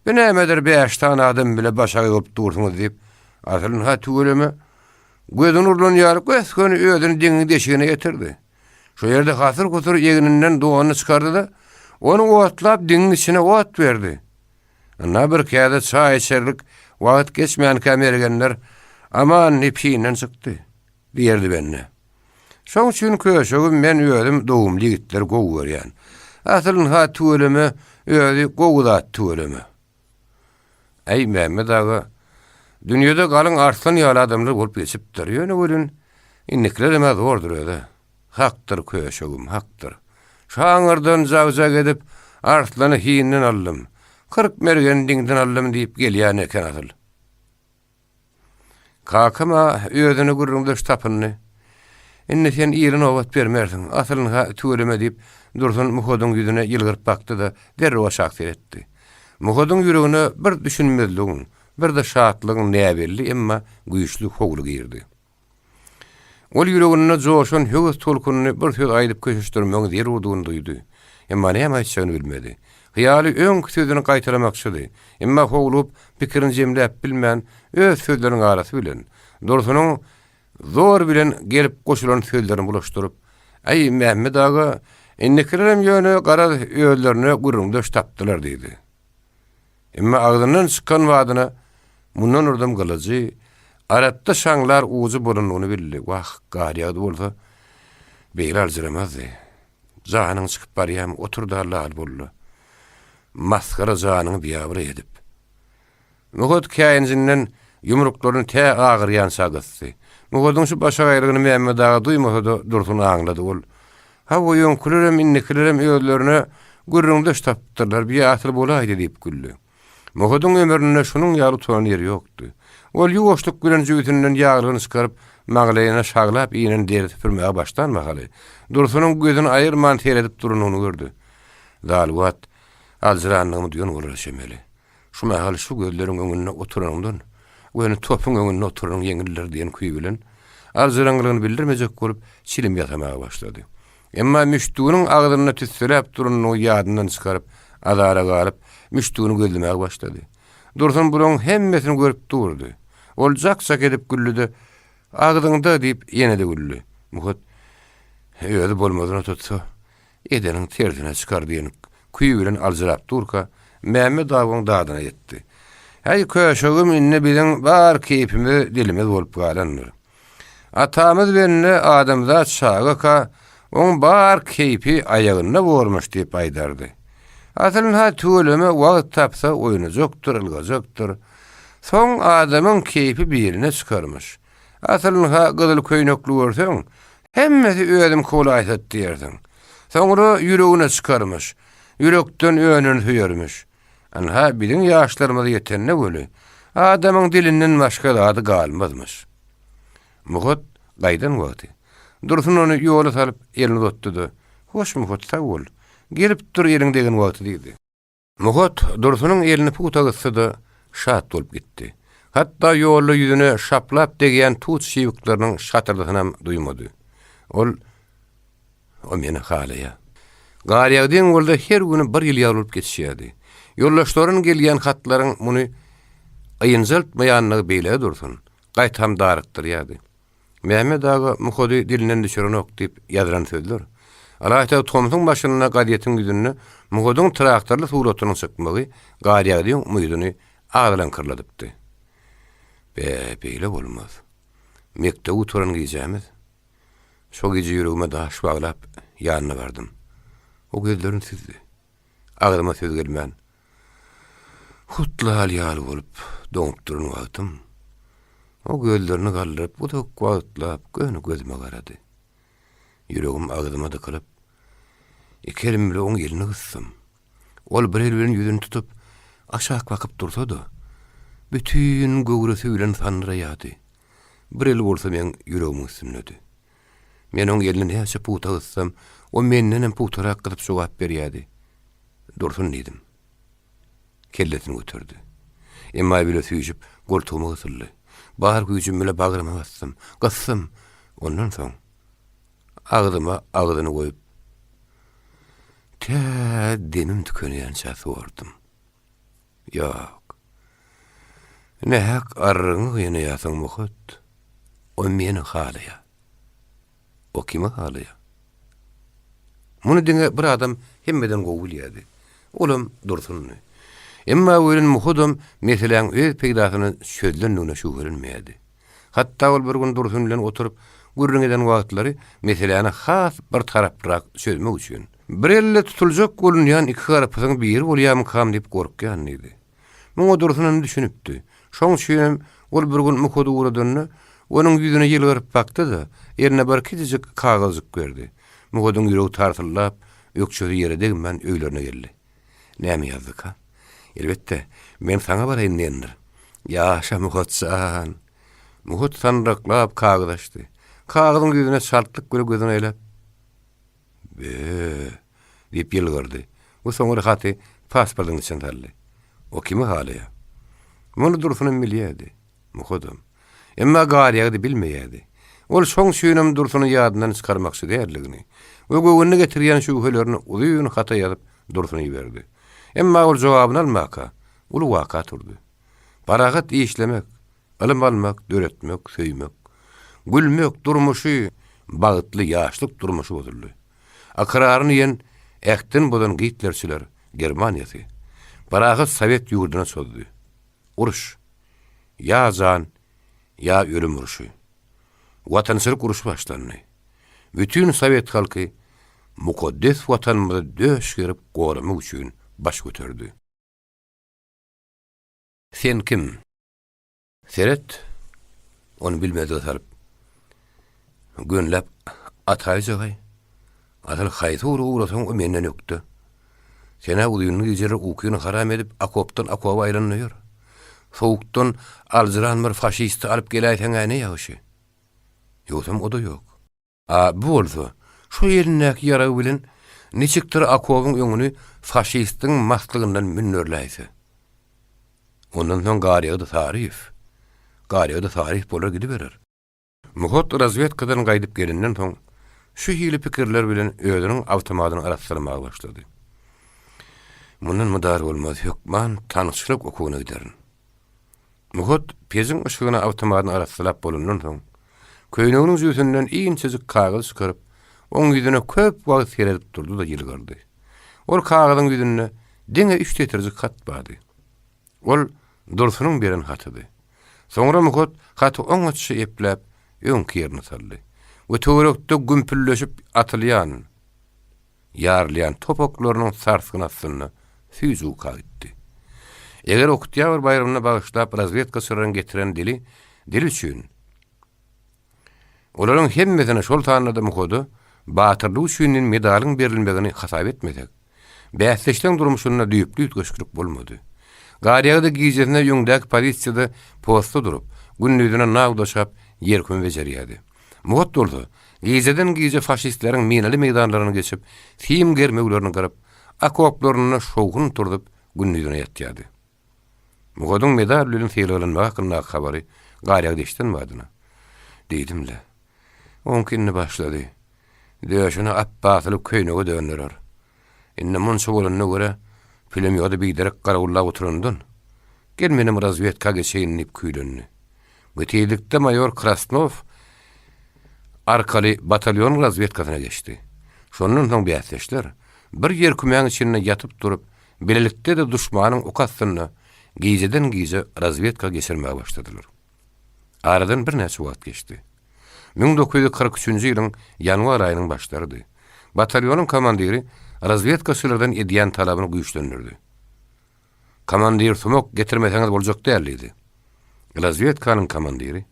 A: Bu nämedir bäş sany adam bile başagaý bolup dursuňyz diýip, asylynha tüweleme, gözüni urlan ýaly gös-göni özüni diňiň deşigine getirdi. Şo ýerde hasyr-husur egninden donuny çykardy-da, ony otlap diňiň içine ot berdi. Ynha bir käse çaý içerlik wagt geçmänkä mergenler Aman diýip hinden çykdy. Diýerdi bende. Şoň üçin köşegim men özüm dogumly ýigitleri gowy görýän. Asylynha tüweleme özi gowy zat tüweleme. Äý Mämmet aga, dünýede galyň arslan ýaly adamlar bolup geçipdir. Ýöne welin indikilerem-ä zordur özä. Hakdyr köşegim, hakdyr. Şaňyrdan jag-jag edip arslany hinden aldym, 40 mergeni diňden aldym diýip gelýän eken asyl. Kakam-a özüne gürrüňdeş tapyndy. Indi sen ile nobat bermersiň, asylyny-ha tüweleme diýip, Dursun Muhadyň ýüzüne ýylgyryp bakdy-da, derrew aşak seretdi. Muhadyň ýüregine bir düşünmezligiň, bir-de şatlygyň näbelli, emma güýçli howly girdi. Ol ýüreginde joşan höwes tolkunyny bir söz aýdyp köşeşdirmegiň zerurdygyny duýdy. Emma näme aýtjagyny bilmedi. Hyýaly öňki sözüni gaýtalamakçydy. Emma howlugyp, pikirini jemläp bilmän, öz sözleriniň arasy bilen, Dursunyň zor bilen gelip goşulan sözlerini bulaşdyryp, Äý, Mämmet aga, indikilerem ýöne, garaz, özlerine gürrüňdeş tapdylar diýdi. Emma agzyndan çykan badyna mundan urdum gylyjy, aratda şaňlar ujy bolanyny bildi. Wah, Garýagdy bolsa, beýle aljyramazdy. Janyň çykyp barýamy, otur-da lal bol-da. Masgara janyňy biabraý edip. Muhat käýinjinden ýumruklaryny tä agyrýança gysdy. Muhadyň şu başagaýlygyny Mämmet aga duýmasa-da, Dursun aňlady. Ol, Hawa, öňkülerem, indikilerem özlerine gürrüňdeş tapypdyrlar, bi asyl bolaýdy diýip güldi. Muhadyň ömründe şunuň ýaly utanan ýeri ýokdy. Ol ýuwaşlyk bilen jübüsinden ýaglygyny çykaryp, maglaýyna şaglap inen deri süpürmäge başlan mahaly, Dursunyň gözüni aýyrman seredip duranyny gördi. Zalywat, aljyranlygymy duýan bolara çemeli. Şu mahal şu gözleriň öňünde oturanyňdan, göni topuň öňünde oturanyň ýeňildir diýen küý bilen, aljyraňňylygyny bildirmejek bolup, çilim ýasamaga başlady. Emma müşdüginiň agzynda tüsseläp duranyny ýadyndan çykaryp, azara galyp, müşdügini gözlemäge başlady. Dursun bularyň hemmesini görüp durdy. Ol jak-jak edip güldi-de, Agzyňda diýip, ýene-de güldi. Muhat, Özi bolmadyna tutsa, Edeniň tersine çykar diýen küý bilen aljyrap durka, Mämmet agaň dadyna ýetdi. Häý, köşegim, indi biziň bar keýpimiz dilimiz bolup galandyr. Atamyz bende adamzat çagaka, oň bar keýpi aýagynda bormuş diýip aýdardy. Aslynha tüweleme wagt tapsa oýnajakdyr, ylgajakdyr. Soň adamyň keýpi birine çykarmyş. Asylynha gyzyl köýnekli görseň, hemmesi özümki bolaýsat diýersiň. Soňra ýüregine çykarmyş, ýürekden önen söýermiş. Ynha, biziň ýaşlarymyz ýetende weli, adamyň dilinden başga zady galmazmyş. Muhat gaýdan wagty, Dursun ony ýola salyp, elini uzatdy-da, Hoş, Muhat, sag bol. Gelip dur eliň degen wagty diýdi. Muhat Dursunyň elini pugta gysdy-da, şat bolup gitdi. Hatda ýolda ýüzüne şaplap degýän tut şibikleriniň şatyrdysynam duýmady. Ol O meni halaýar. Garýagdyň bolsa her güni bir ýyl ýaly bolup geçýärdi. Ýoldaşlaryndan gelýän hatlaryň muny ynjaltmaýanlygy beýle dursun, gaýtam darykdyrýardy. Mehmet aga Muhady dilinden düşürenok diýip ýazylan sözler, ylaýta tomsuň başynda gazetiň ýüzünde Muhadyň traktorly suratynyň çykmagy Garýagdyň umydyny agzylaňkyrladypdy. Be, beýle bolmaz. Mekdebi gutaran gijämiz. Şo gije ýüregime daş baglap, ýanyna bardym. O gözlerini süzdi. Agzyma söz gelmän, hut lal ýaly bolup, doňup duran wagtym, o gözlerini galdyryp, uzak wagtlap göni gözüme garady. Ýüregim agzyma dykylyp, iki elim bile oň elini gysdym. Ol bir eli bilen ýüzüni tutup, aşak bakyp dursa-da, bütin göwresi bilen sandyraýardy. Bir eli bolsa meň ýüregimiň üstündedi. Men oň elini näçe pugta gyssam, o mendenem pugtarak gysyp jogap berýärdi. Dursun diýdim. Kellesini göterdi. Emma bile süýşüp, goltugyma gysyldy. Bar güýjüm bile bagryma basdym. Gysdym. Ondan soň agzyma agzyny goýup, tä demim tükenýänçä sordum. Ýok. Nähak arrygyňy gynaýarsyň, Muhat. O meni halaýar. O kimi halaýar? Muny diňe bir adam hemmeden gowy bilýärdi. Olam Dursundy. Emma welin Muhadam meseläň öz peýdasyna çözlendigine şübhelenmeýärdi. Hatda ol bir gün Dursun bilen oturyp gürrüň eden wagtlary meseläni has bir taraplyrak çözmek üçin, Bir elde tutuljak bolunýan iki garpyzyň biri bolýamykam diýip gorkýan diýdi. Muňa Dursun hem düşünipdi. Şoň üçinem ol bir gün Muhady ugradanda, onuň ýüzüne ýylgyryp bakdy-da, eline bir kiçijik kagyzjyk berdi. Muhadyň ýüregi tarsyldap, ökjesi ýere degmän öýlerine geldi. Näme ýazdyka? Elbetde, men saňa baraýyn diýendir. Ýaşa, Muhat jan! Muhat sandyraklap kagyz açdy. Kagyzyň ýüzüne çaltlyk bile gözüni aýlap, Be! diýip ýylgyrdy we soňra haty pasportyň içine saldy. O kimi halaýar? Muny Dursunam bilýärdi. Muhadam. Emma Garýagdy bilmeýärdi. Ol şoň üçinem Dursuny ýadyndan çykarmakçy däldigini we göwnüne getirýän şübhelerini uzyn hata ýazyp Dursuna iberdi. Emma ol jogabyny almaka, uly waka turdy. Parahat işlemek, ylym almak, döretmek, söýmek, gülmek durmuşy, bagtly ýaşlyk durmuşy bozuldy. Ykraryny iýen, ähtden bozan gitlerçiler Germaniýasy parahat sowet ýurduna çozdy. Uruş. Ýa jan, ýa ölüm urşy. Watançylyk urşy başlandy. Bütin sowet halky mukaddes Watanymyzy döş gerip goramak üçin baş göterdi. Sen kim? Seret, ony bilmezlige salyp, gönüläp ataýjagaý. Asyl haýsy ugra ugrasaň, o menden ökde. Sen-ä uzynly gijeler ukyny haram edip, okopdan okoba aýlanyp ýör. Sowukdan aljyran bir faşisti alyp geläýseň-ä ne ýagşy. Ýogsam o-da ýok. A bu bolsa, şo elindäki ýaragy bilen niçikdir okobyň öňüni faşistiň maslygyndan münderläýse. Ondan soň Garýagdy Saryýew, Garýagdy Saryýew bolar gidiberer. Muhat razwedkadan gaýdyp gelenden soň, şu hili pikirler bilen özüniň awtomadyny arassalamaga başlady. Mundan mydar bolmaz, hökman tankçylyk okuwyna giderin. Muhat pejiň yşygyna awtomadyny arassalap bolandan soň, köýneginiň jübüsinden inçejik kagyz çykaryp, oň ýüzüne köp wagt seredip durdy-da ýylgyrdy. Ol kagyzyň ýüzünde diňe üç setirjik hat bardy. Ol Dursunyň beren hatydy. Soňra Muhat haty oňatja epläp, öňki ýerine saldy we töwerekde gümpüldeşip atylýan, ýarylýan top oklarynyň sarsgyny astynda süýji uka gitdi. Eger Oktýabr baýramyna bagyşlap razwedkaçylaryň getiren dili dil üçin, olaryň hemmesine, şol sanda-da Muhada batyrlygy üçin diýen medalyň berilmegini hasap etmesek, Bäsdeşleň durmuşynda düýpli üýtgeşiklik bolmady. Garýagdy gijesine öňdäki pozisiýada postda durup, gündizine naw daşap, ýerküme bejerýärdi. Muhat bolsa, gijeden-gije faşistleriň minaly meýdanlaryny geçip, sim germewlerini gyryp, okoplarynda şowhun turzup, gündizine ýatýardy. Muhadyň medal bilen sylaglanmagy hakyndaky habary Garýagdy eşiden badyna, Diýdim-le. Oňky indi başlady. Döşüni apbasyly köýnege dönderer. Indi munça bolanyna görä, pulemýody biderek garawullap oturandan, gel menem razwedka geçeýin diýip küýlendi. Bu tizlikde maýor Krasnow arkaly batalýonyň razwedkasyna geçdi. Şondan soň bäsdeşler bir ýerkümäň içinde ýatyp-turup, bilelikde-de duşmanyň oky astynda gijeden-gije razwedka geçirmäge başladylar. Aradan birnäçe wagt geçdi. 1943-nji ýylyň ýanwar aýynyň başlarydy. Batalýonyň komandiri razwedkaçylardan edýän talabyny güýçlendirdi. Komandir sumak getirmeseňiz boljak däl diýdi. Razwedkanyň komandiri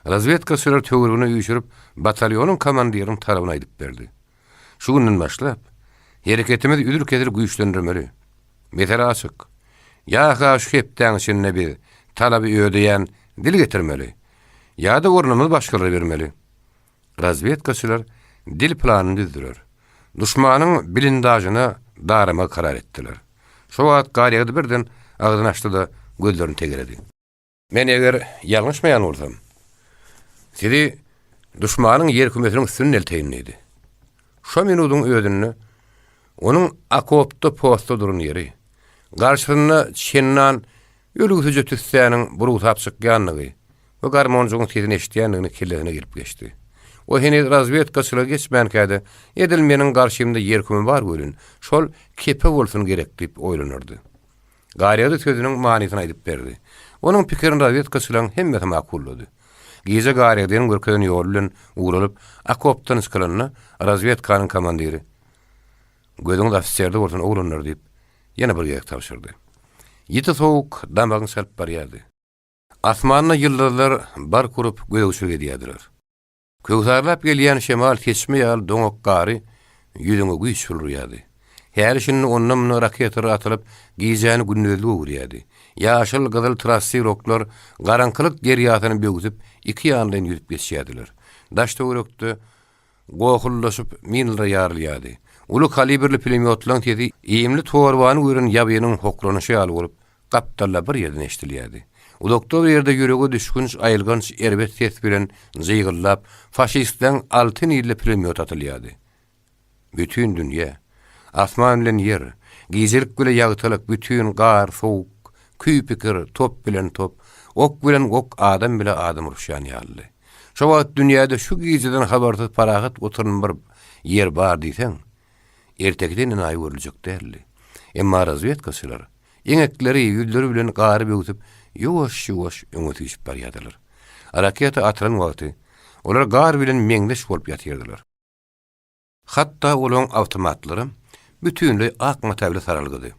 A: razwedkaçylary töweregine üýşürip, batalýonyň komandiriniň talabyny aýdyp berdi. Şu günden başlap, hereketimizi üzül-kesil güýçlendirmeli. Mesele açyk. Ýa-ha şu hepdäň içinde biz talaby ödeýän dil getirmeli, ýa-da ornumyzy başgalara bermeli. Razwedkaçylar dil planyny düzdüler. Duşmanyň blindažyna daramagy karar etdiler. Şo wagt Garýagdy birden agzyny açdy-da, gözlerini tegeledi. Men eger ýalňyşmaýan bolsam, sizi duşmanyň ýerkümesiniň üstünden elteýin diýdi. Şo minudyň özünde onuň okopda postda duran ýeri, garşysynda çendan ölügsije tüssäniň burugsap çykýandygy we garmonjygyň sesini eşidýändigini kellesine gelip geçdi. O heniz razwedkaçylyga geçmänkä-de, edil meniň garşymda ýerküme bar welin, şol kepe bolsun gerek diýip oýlanardy. Garýagdy sözüniň manysyny aýdyp berdi. Onuň pikirini razwedkaçylaryň hemmesi makullady. Gije Garýagdynyň görkezen ýoly bilen ugralyp, okopdan çykylanda, razwedkanyň komandiri, Gözüňiz ofiserde bolsun, oglanlar diýip, ýene bir gezek tabşyrdy. Ýiti sowuk damagyňy çalyp barýardy. Asmanda ýyldyzlar bark urup gözegçilik edýärdiler. Köwsarlap gelýän şemal seçme ýaly doňak gary ýüzüňe güýç urýardy. Häli-şindi onda-munda raketalar atylyp, gijäni gündizlige öwürýärdi. Ýaşyl, gyzyl trassiroklar garaňkylyk derýasyny böwsüp, iki ýanlaýyn ýüzüp geçýärdiler. Daş-töwerekde gohullaşyp minalar ýarylýardy. Uly kalibrli pulemýotlaryň sesi iýmli torbany gören ýabynyň hokranyşy ýaly bolup, Gapdalda bir ýerden eşidilýärdi. Uzakda bir ýerde ýürege düşgünç aýylganç erbet ses bilen jygyldap, faşistleň altyn illi pulemýoty atylýardy. Bütin dünýä, asman bilen ýer, gijelik bile ýagtylyk, bütin gar, sowuk, küý-pikir, top bilen top, ok bilen ok, adam bile adam uruşýan ýalydy. Şo wagt dünýäde şu gijeden habarsyz parahat oturan bir ýer bar diýseň, ertekiden enaýy görüljek däldi. Emma razwedkaçylar eňekleri, ýüzleri bilen gary böwsüp, ýuwaş-ýuwaş öňe süýşüp barýardylar. Raketa atylan wagty, olar gar bilen meňzeş bolup ýatyrdylar. Hatda olaryň awtomatlaram bütinleý ak mata bile saralgydy.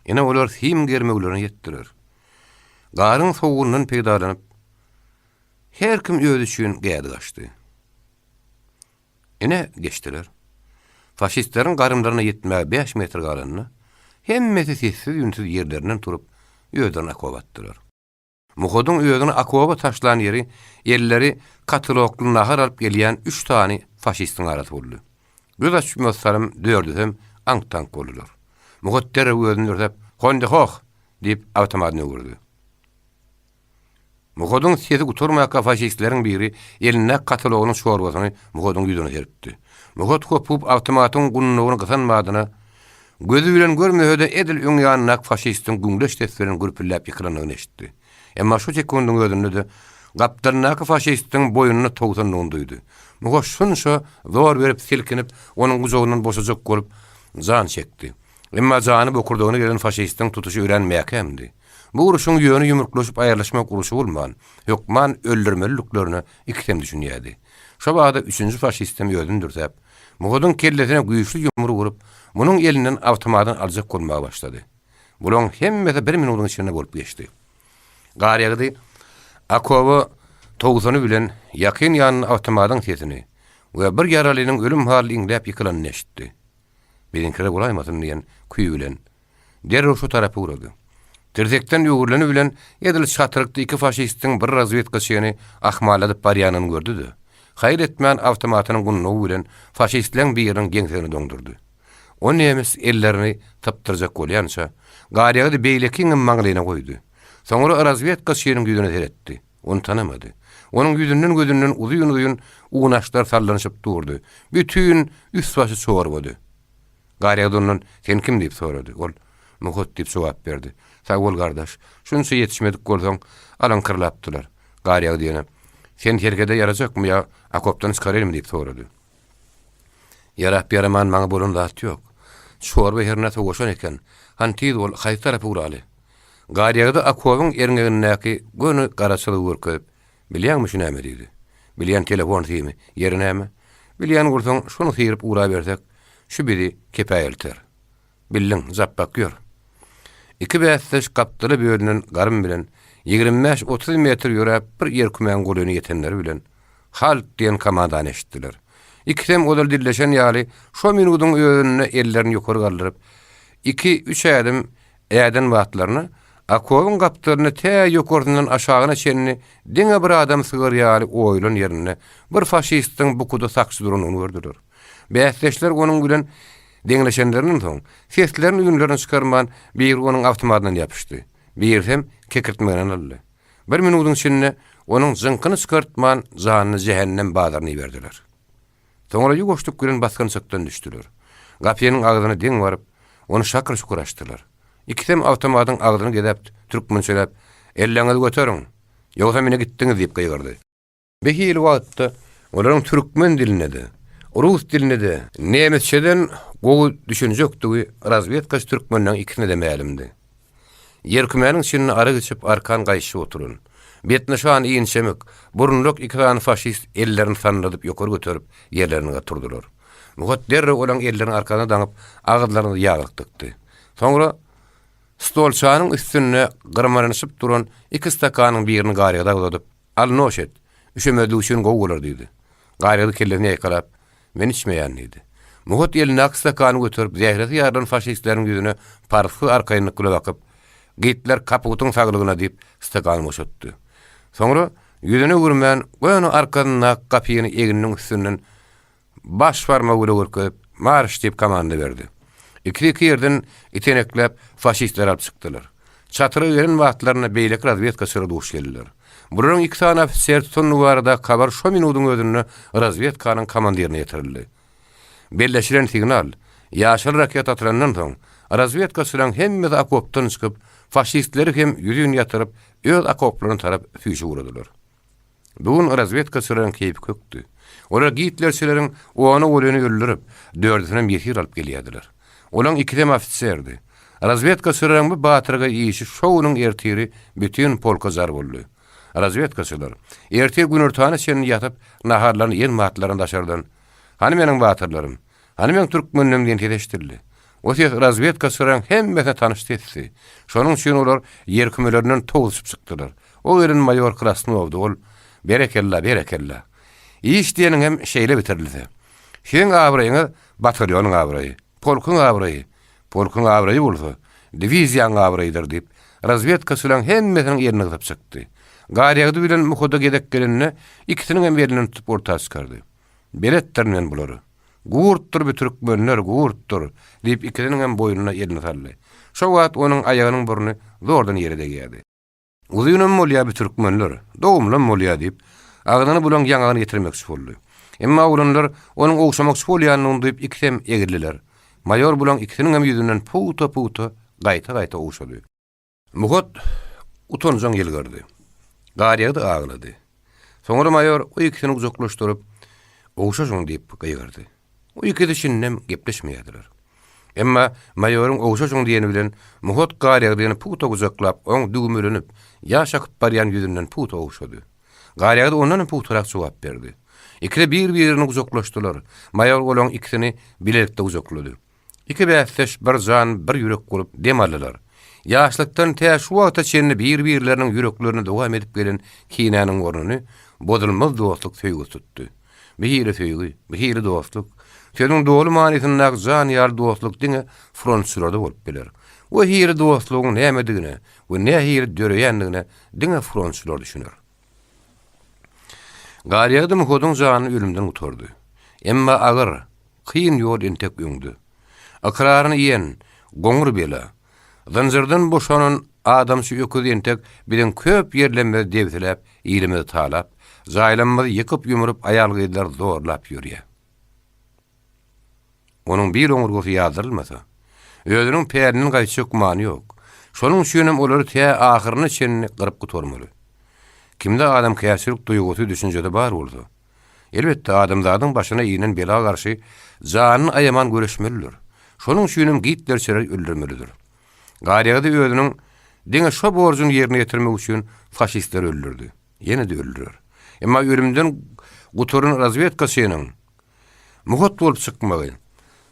A: Ine, olar sim germewlerine ýetdiler. Garyň sowugyndan peýdalanyp, her kim özi üçin gädik açdy. Ine, geçdiler. Faşistleriň garymlaryna ýetmäge bäş metr galanda, hemmesi sessiz-üýnsüz ýerlerinden turup, özlerini okopa atdylar. Muhadyň özüni okopa taşlan ýeri elleri katelokly nahar alyp gelýän üç sany faşistiň arasy boldy. Göz açmaz salym dördüsem aňk-taňk boldular. Muhat derrew özüni dürsäp, Honde-hoh! diýip, awtomatyny öwürdi. Muhadyň sesi gutarmaka faşistleriň biri elindäki katalogynyň çorbasyny Muhadyň ýüzüne serpdi. Muhat hopup awtomatyň gundagyny gysan badyna, gözi bilen görmese-de edil öň ýanyndaky faşistiň güňleç ses bilen gürpüldäp ýykylandygyny eşitdi. Emma şu sekundyň özünde-de gapdalyndaky faşistiň boýnuna towsandygyny duýdy. Muhat şunça zor berip silkinip, onuň gujagyndan boşajak bolup jan çekdi. Emma jany bokurdagyna gelen faşistiň tutuşy örän mäkämdi. Bu urşuň ýöne ýumruklaşyp aýrylyşmak urşy bolman, hökman öldürmeliliklerine ikisem düşünýärdi. Şo bada üçünji faşistem özüni dürsäp, Muhadyň kellesine güýçli ýumruk urup, munuň elinden awtomadyny aljak bolmaga başlady. Bulaň hemmesi bir minudyň içinde bolup geçdi. Garýagdy okoba towsany bilen ýakyn ýanynda awtomadyň sesini we bir ýaralynyň ölüm hally iňläp ýykylanyny eşitdi. Biziňkiler bolaýmasyn diýen küý bilen, derrew şo tarapa ugrady. Tirsekden öwrüleni bilen edil çatrykda iki faşistiň bir razwedkaçyny ahmalladyp barýanyny gördi-de, haýal etmän awtomatynyň gundagy bilen faşistleň biriniň geňsegini doňdurdy. O nemes ellerini sypdyrjak bolýança, Garýagdy beýlekiňem maňlaýyna goýdy. Soňra razwedkaçynyň ýüzüne seretdi. Ony tanamady. Onuň ýüzünden-gözünden uzyn-uzyn unaşlar sallanyşyp durdy. Bütin üst-başy çorbady. Garýagdy ondan, Sen kim? diýip sorady. Ol, Muhat diýip jogap berdi. Sag bol, gardaş. Şunça ýetişmedik bolsaň, alaňkyrlapdylar. Garýagdy ýene, Sen serhede ýarajakmy ýa okopdan çykaraýynmy? diýip sorady. Ýarap-ýaraman maňa bolan zat ýok. Çorba hernä sowaşan eken. Hany tiz bol, haýsy tarapa uraly? Garýagdy okobyň erňegindäki göni gara çyzygy görkezip, Bilýäňmi şu näme diýdi. Bilýän telefon simi. Ýeri näme? Bilýän bolsaň, şony syryp urabersek, şu bizi kepä elter. Bildiň, Japbak ýör. Iki bäsdeş gapdala bölünen garym bilen 25-30 metr ýöräp bir ýerkümäň golaýyna ýetenleri bilen, Halt! diýen komandany eşitdiler. Ikisem ozal dilleşen ýaly şo minudyň özünde ellerini ýokary galdyryp, iki-üç ädim äden wagtlaryna okobyň gapdalyna tä ýokarsyndan aşagyna çenli diňe bir adam sygar ýaly oýulan ýerinde bir faşistiň bukuda sakçy duranyny gördüler. Bäsdeşler onuň bilen deňleşenlerinden soň, seslerini-üýnlerini çykarman, biri onuň awtomatyndan ýapyşdy, birisem kekirtmeginden aldy. Bir minudyň içinde onuň jyňkyny çykartman janyny jähennem bazaryna iberdiler. Soňra ýuwaşlyk bilen basgançakdan düşdüler. Gapynyň agzyna deň baryp, ony şakyr-şukur açdylar. Ikisem awtomatyň agzyny gezäp, türkmençeläp, Elleňizi göteriň! Ýogsam ine gitdiňiz diýip gygyrdy. Bir hili wagtda olaryň türkmen diline-de, rus diline-de nemesçeden gowy düşünjekdigi razwedkaçy türkmenleň ikisine-de mälimdi. Ýerkümäniň içinde arak içip arkan gaýyşyp oturan, betnyşan inçemik, burunlak iki sany faşist ellerini sandyradyp ýokary göterip ýerlerinde oturdylar. Muhat derrew olaň ellerini arkasyna daňyp agyzlaryna ýaglyk dykdy. Soňra stolçanyň üstünde gyrmanyşyp duran iki stakanyň birini Garýagda uzadyp, Al, noş et. Üşemezlik üçin gowy bolar, diýdi. Garýagdy kellesini ýaýkalap, Men içmeýän, diýdi. Muhat elindäki stakany göterip, zähresi ýarylan faşistleriň ýüzüne parhsyz arkaýynlyk bile bakyp, Gitler kaputyň saglygyna, diýip, stakany boşatdy. Soňra ýüzüni öwürmän, göni arkasyndaky gapyny egniniň üstünden Baş barmagy bile görkezip, Marş! diýip komanda berdi. Ikisi-iki ýerden itenekläp, faşistleri alyp çykdylar. Çatyra gelen wagtlarynda beýleki razwedkaçylara duş geldiler. Bularyň iki sany ofiser tutandygy baradaky habar şo minudyň özünde razwedkanyň komandirine ýetirildi. Belleşilen signal, ýaşyl raketa atylandan soň, razwedkaçylaryň hemmesi okopdan çykyp, faşistleri hem ýüzin ýatyryp, öz okoplaryna tarap süýşüp ugradylar. Bu gün razwedkaçylaryň keýpi kökdi. Olar gitlerçileriň ony golyny öldürip, dördüsinem ýesir alyp gelýärdiler. Olaň ikisem ofiserdi. Razwedkaçylaryň bu batyrgaý işi şo günüň ertiri bütin polka jar boldy. Razwedkaçylar ertir günortana çenli ýatyp, naharlaryny iýen wagtlarynda daşardan, Hany meniň batyrlarym? Hany meň türkmenlerim diýen ses eşidildi. O ses razwedkaçylaryň hemmesine tanyş sesdi. Şonuň üçin olar ýerkümelerinden towzuşyp çykdylar. O gelen maýor Krasnowdy, ol, Berekella, berekella! Iş diýeniň hem şeýle bitirilse. Siziň abraýyňyz batalýonyň abraýy, polkuň abraýy, polkuň abraýy bolsa, diwiziýaň abraýydyr diýip, razwedkaçylaryň hemmesiniň elini gysyp çykdy. Garýagdy bilen Muhuda gezek gelende, ikisiniň hem elinden tutup orta çykardy. Beletdirin men bulary. Gurtdur bi türkmenler, gurtdur! diýip, ikisiniň hem boýnuna elini saldy. Şo wagt onuň aýagynyň burny zordan ýere degýärdi. Uzynam bolýar bi türkmenler, dogumlam bolýar diýip, agzyny bulaň ýaňagyna ýetirmekçi boldy. Emma oglanlar onuň ogşamakçy bolýanyny duýup ikisem egildiler. Maýor bulaň ikisiniň hem ýüzünden pugta-pugta, gaýta-gaýta ogşady. Muhat utanjaň ýylgyrdy. Garýagdy aglady. Soňra maýor o ikisini gujaklaşdyryp, Ogşaşyň diýip gygyrdy. O ikisi şindem gepleşmeýärdiler. Emma maýoryň ogşaşyň diýeni bilen Muhat Garýagdyny pugta gujaklap, oň düwmelenip, ýaş akyp barýan ýüzünden pugta ogşady. Garýagdy ondan hem pugtarak jogap berdi. Ikisi bir-birini gujaklaşdylar. Maýor olaryň ikisini bilelikde gujaklady. Iki bäsdeş bir jan, bir ýürek bolup dem aldylar. Ýaşlykdan tä şu wagta çenli bir-birleriniň ýüreklerinde dowam edip gelen kinäniň ornuny bozulmaz dostluk söýgüsi tutdy. Bu hili söýgi, bu hili dostluk, sözüň doly manysyndaky jan ýaly dostluk diňe frontçylarda bolup biler. Bu hili dostlugyň nämedigine we nähili döreýändigine diňe frontçylar düşüner. Garýagdy Muhadyň janyny ölümden gutardy. Emma agyr, kyn ýol entek öňde. Ykraryny iýen, goňur bela, zynjyrdan boşanan. adamçy öküz entek biziň köp ýerlemmizi debsiläp, ilimizi talap, jaýlamymyzy ýykyp-ýumrup aýal-gyzlary zorlap ýörýär. Onuň bir oňurgasy ýazdyrylmasa, özüniň pälinden gaýtjak gümany ýok. Şonuň üçinem olary tä ahyryna çenli gyryp gutarmaly. Kimde adamkärçilik duýgusy, düşünjesi bar bolsa, elbetde, adamzadyň başyna inen bela garşy janyny aýaman göreşmelidir. Şonuň üçinem gitlerçileri öldürmelidir. Garýagdy özüniň diňe şo borjuny ýerine ýetirmek üçin faşistleri öldürdi. Ýene-de öldürer. Emma ölümden gutaran razwedkaçynyň muhat bolup çykmagy,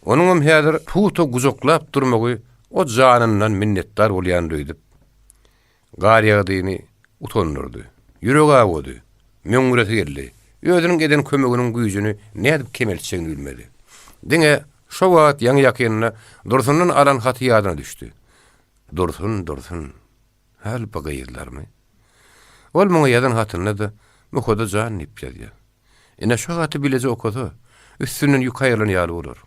A: onuňam häzir pugta gujaklap durmagy o janyndan minnetdar bolýandyr öýdüp, Garýagdyny utandyrdy. Ýüregi awady. Möňňüresi geldi. Özüniň eden kömeginiň güýjüni nädip kemeltjegini bilmedi. Diňe şo wagt ýaňy-ýakynda Dursundan alan haty ýadyna düşdi. Dursun, Dursun. Häl bu gyzlarmy? Ol muňa ýazan hatynda-da Muhada jan diýip ýazýar. Ine şo haty bileje okasa, üstünden ýük aýrylan ýaly bolar.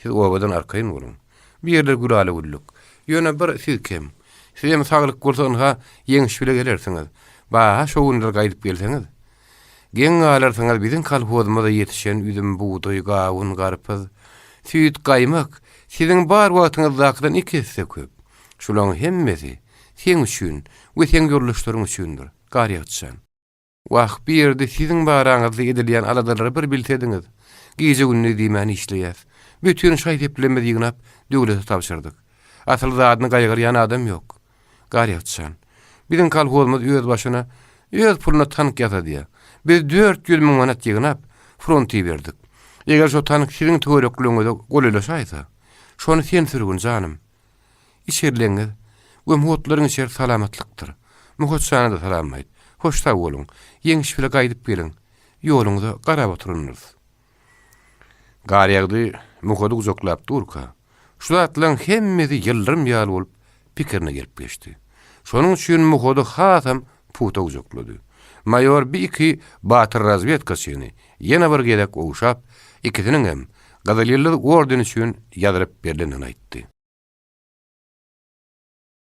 A: Siz obadan arkaýyn boluň. Bu ýerler gülala-güllük. Ýöne bir siz kem. Sizem saglyk bolsa ynha ýeňiş bile gelersiňiz. Ba-ha şo günler gaýdyp gelseňiz. Geň galarsyňyz biziň kolhozymyzda ýetişen üzüm, bugdaý, gawun, garpyz, süýt, gaýmak siziň bar wagtyňyzdakydan iki esse köp. Şulaň hemmesi seň üçin we seň ýoldaşlaryň üçindir, Garýagtjan. Wah, bu ýerde siziň baraňyzda edilýän aladalary bir bilsediňiz. Gije-gündiz diýmän işleýäs. Bütin şaý-seplerimizi ýygnap, döwlete tabşyrdyk. Asyl zadyny gaýgyrýan adam ýok. Garýagtjan, biziň kolhozymyz öz başyna, öz puluna tank ýasadýar. Biz 400 müň manat ýygnap, fronta iberdik. Eger şo tank siziň töwerekligiňize golaýlaşaýsa, şony sen sürgün, janym. Içerileňiz we muhatlaryň içeri salamatlykdyr. Muhat jana-da salam aýt. Hoş sag boluň. Ýeňiş bile gaýdyp geliň. Ýoluňyza garap oturandyrys. Garýagdy Muhady gujaklap durka, şu zatlaryň hemmesi ýyldyrym ýaly bolup pikirine gelip geçdi. Şonuň üçin Muhady hasam pugta gujaklady. Maýor bir-iki batyr razwedkaçyny ýene bir gezek ogşap, ikisiniňem Gyzyl Ýyldyz ordeni üçin ýazylyp berlendigini aýtdy.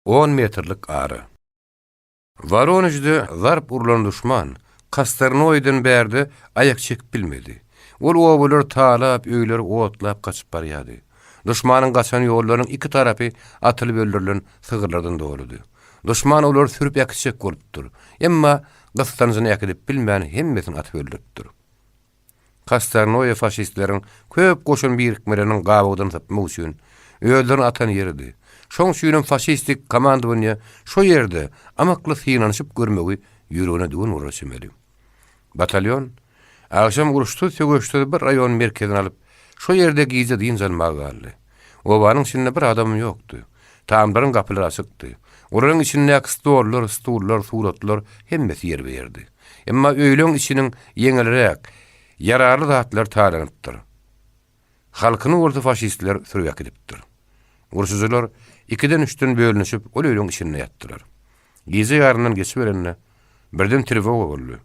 A: On metrlik ara. Woronežde zarp urlan duşman Kastornoýdan bärde aýak çekip bilmedi. Ol obalary talap, öýleri otlap gaçyp barýardy. Duşmanyň gaçan ýollarynyň iki tarapy atylyp öldürilen sygyrlardan doludy. Duşman olary sürüp äkitjek bolupdyr. Emma gyssanjyny äkidip bilmän hemmesini atyp öldüripdir. Kastarnoýa faşistleriň köp goşun birikmeleriniň gabawdan sypmak üçin özlerini atan ýeridi. Şoň üçinem faşistik komandowaniýe şo ýerde amakly synanyşyp görmegi ýüregine düwen bolara çemeli. Batalýon agşam uruşsyz-sögüşsiz bir raýon merkezini alyp, şo ýerde gije dynç almaga galdy. Obanyň içinde bir adamam ýokdy. Tamdyryň gapylary açykdy. Olaryň içindäki stollar, stullar, suratlar hemmesi ýerbe-ýerdi. Emma öýleň içiniň ýeňilräk, ýararly zatlary talanypdyr. Halkyny bolsa faşistler sürüp äkidipdir. Urşujylar ikiden-üçden bölünişip ol öýleň içinde ýatdylar. Gije ýaryndan geçiberende, birden trewoga boldy.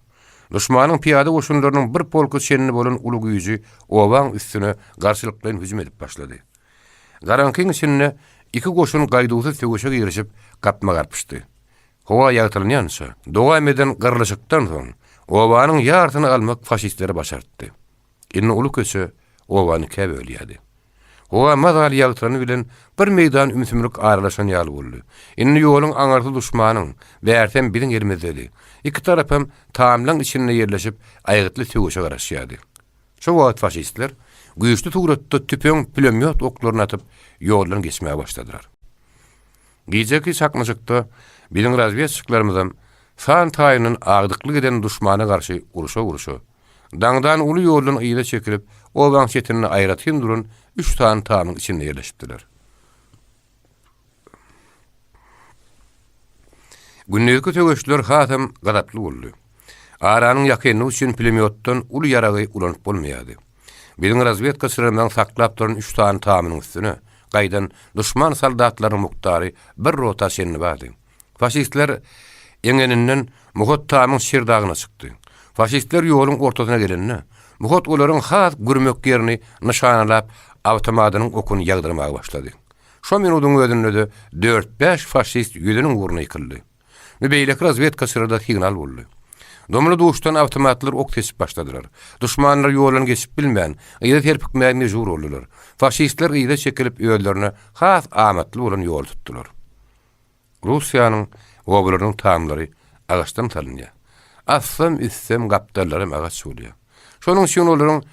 A: Duşmanyň pyýada goşunlarynyň bir polka çenli bolan uly güýji obaň üstüne garşylyklaýyn hüjüm edip başlady. Garaňkyň içinde iki goşun gaýduwsyz söweşe girişip, gapma-garpyşdy. Howa ýagtylanýança, dowam eden gyrlyşykdan soň, obanyň ýarsyny almak faşistlere başartdy. Indi uly köçe obany ikä bölýärdi. Howa mazaly ýagtylany bilen bir meýdan ümsümlik aralaşan ýaly boldy. Indi ýoluň aňyrsy duşmanyň, bärsem biziň elimizdedi. Iki tarapam tamlaň içinde ýerleşip, aýgytly söweşe garaşýardy. Şo wagt faşistler güýçli suratda tüpeň, pulemýot oklaryny atyp, ýoldan geçmäge başladylar. Gijeki çaknyşykda biziň razwedçiklerimizem san taýyndan agdyklyk eden duşmana garşy urşa-urşa, daňdan uly ýoldan yza çekilip, obaň çetinde aýratyn duran üç sany tamyň içinde ýerleşipdiler. Gündizki söweşler hasam gazaply boldy. Aranyň ýakynlygy üçin pulemýotdan uly ýaragy ulanyp bolmaýardy. Biziň razwedkaçylarymyzyň saklap duran üç sany tamynyň üstüne gaýdan duşman soldatlarynyň mukdary bir rota çenli bardy. Faşistler eňeninden Muhat tamyň şirdagyna çykdy. Faşistler ýoluň ortasyna gelende, Muhat olaryň has gürmek ýerini nyşanalap, awtomadynyň okuny ýagdyrmaga başlady. Şo minudyň özünde-de dört-bäş faşist ýüzüniň ugruna ýykyldy. Bu beýleki razwedkaçylara-da signal boldy. Dumly duşdan awtomatlar ok seçip başladylar. Duşmanlar ýoldan geçip bilmän, yza serpikmäge mejbur boldular. Faşistler yza çekilip özlerine has amatly bolan ýoly tutdular. Russiýanyň obalarynyň tamlary agaçdan salynýar. Astam, üstem, gapdallaram agaç bolýar. Şonuň üçin olaryň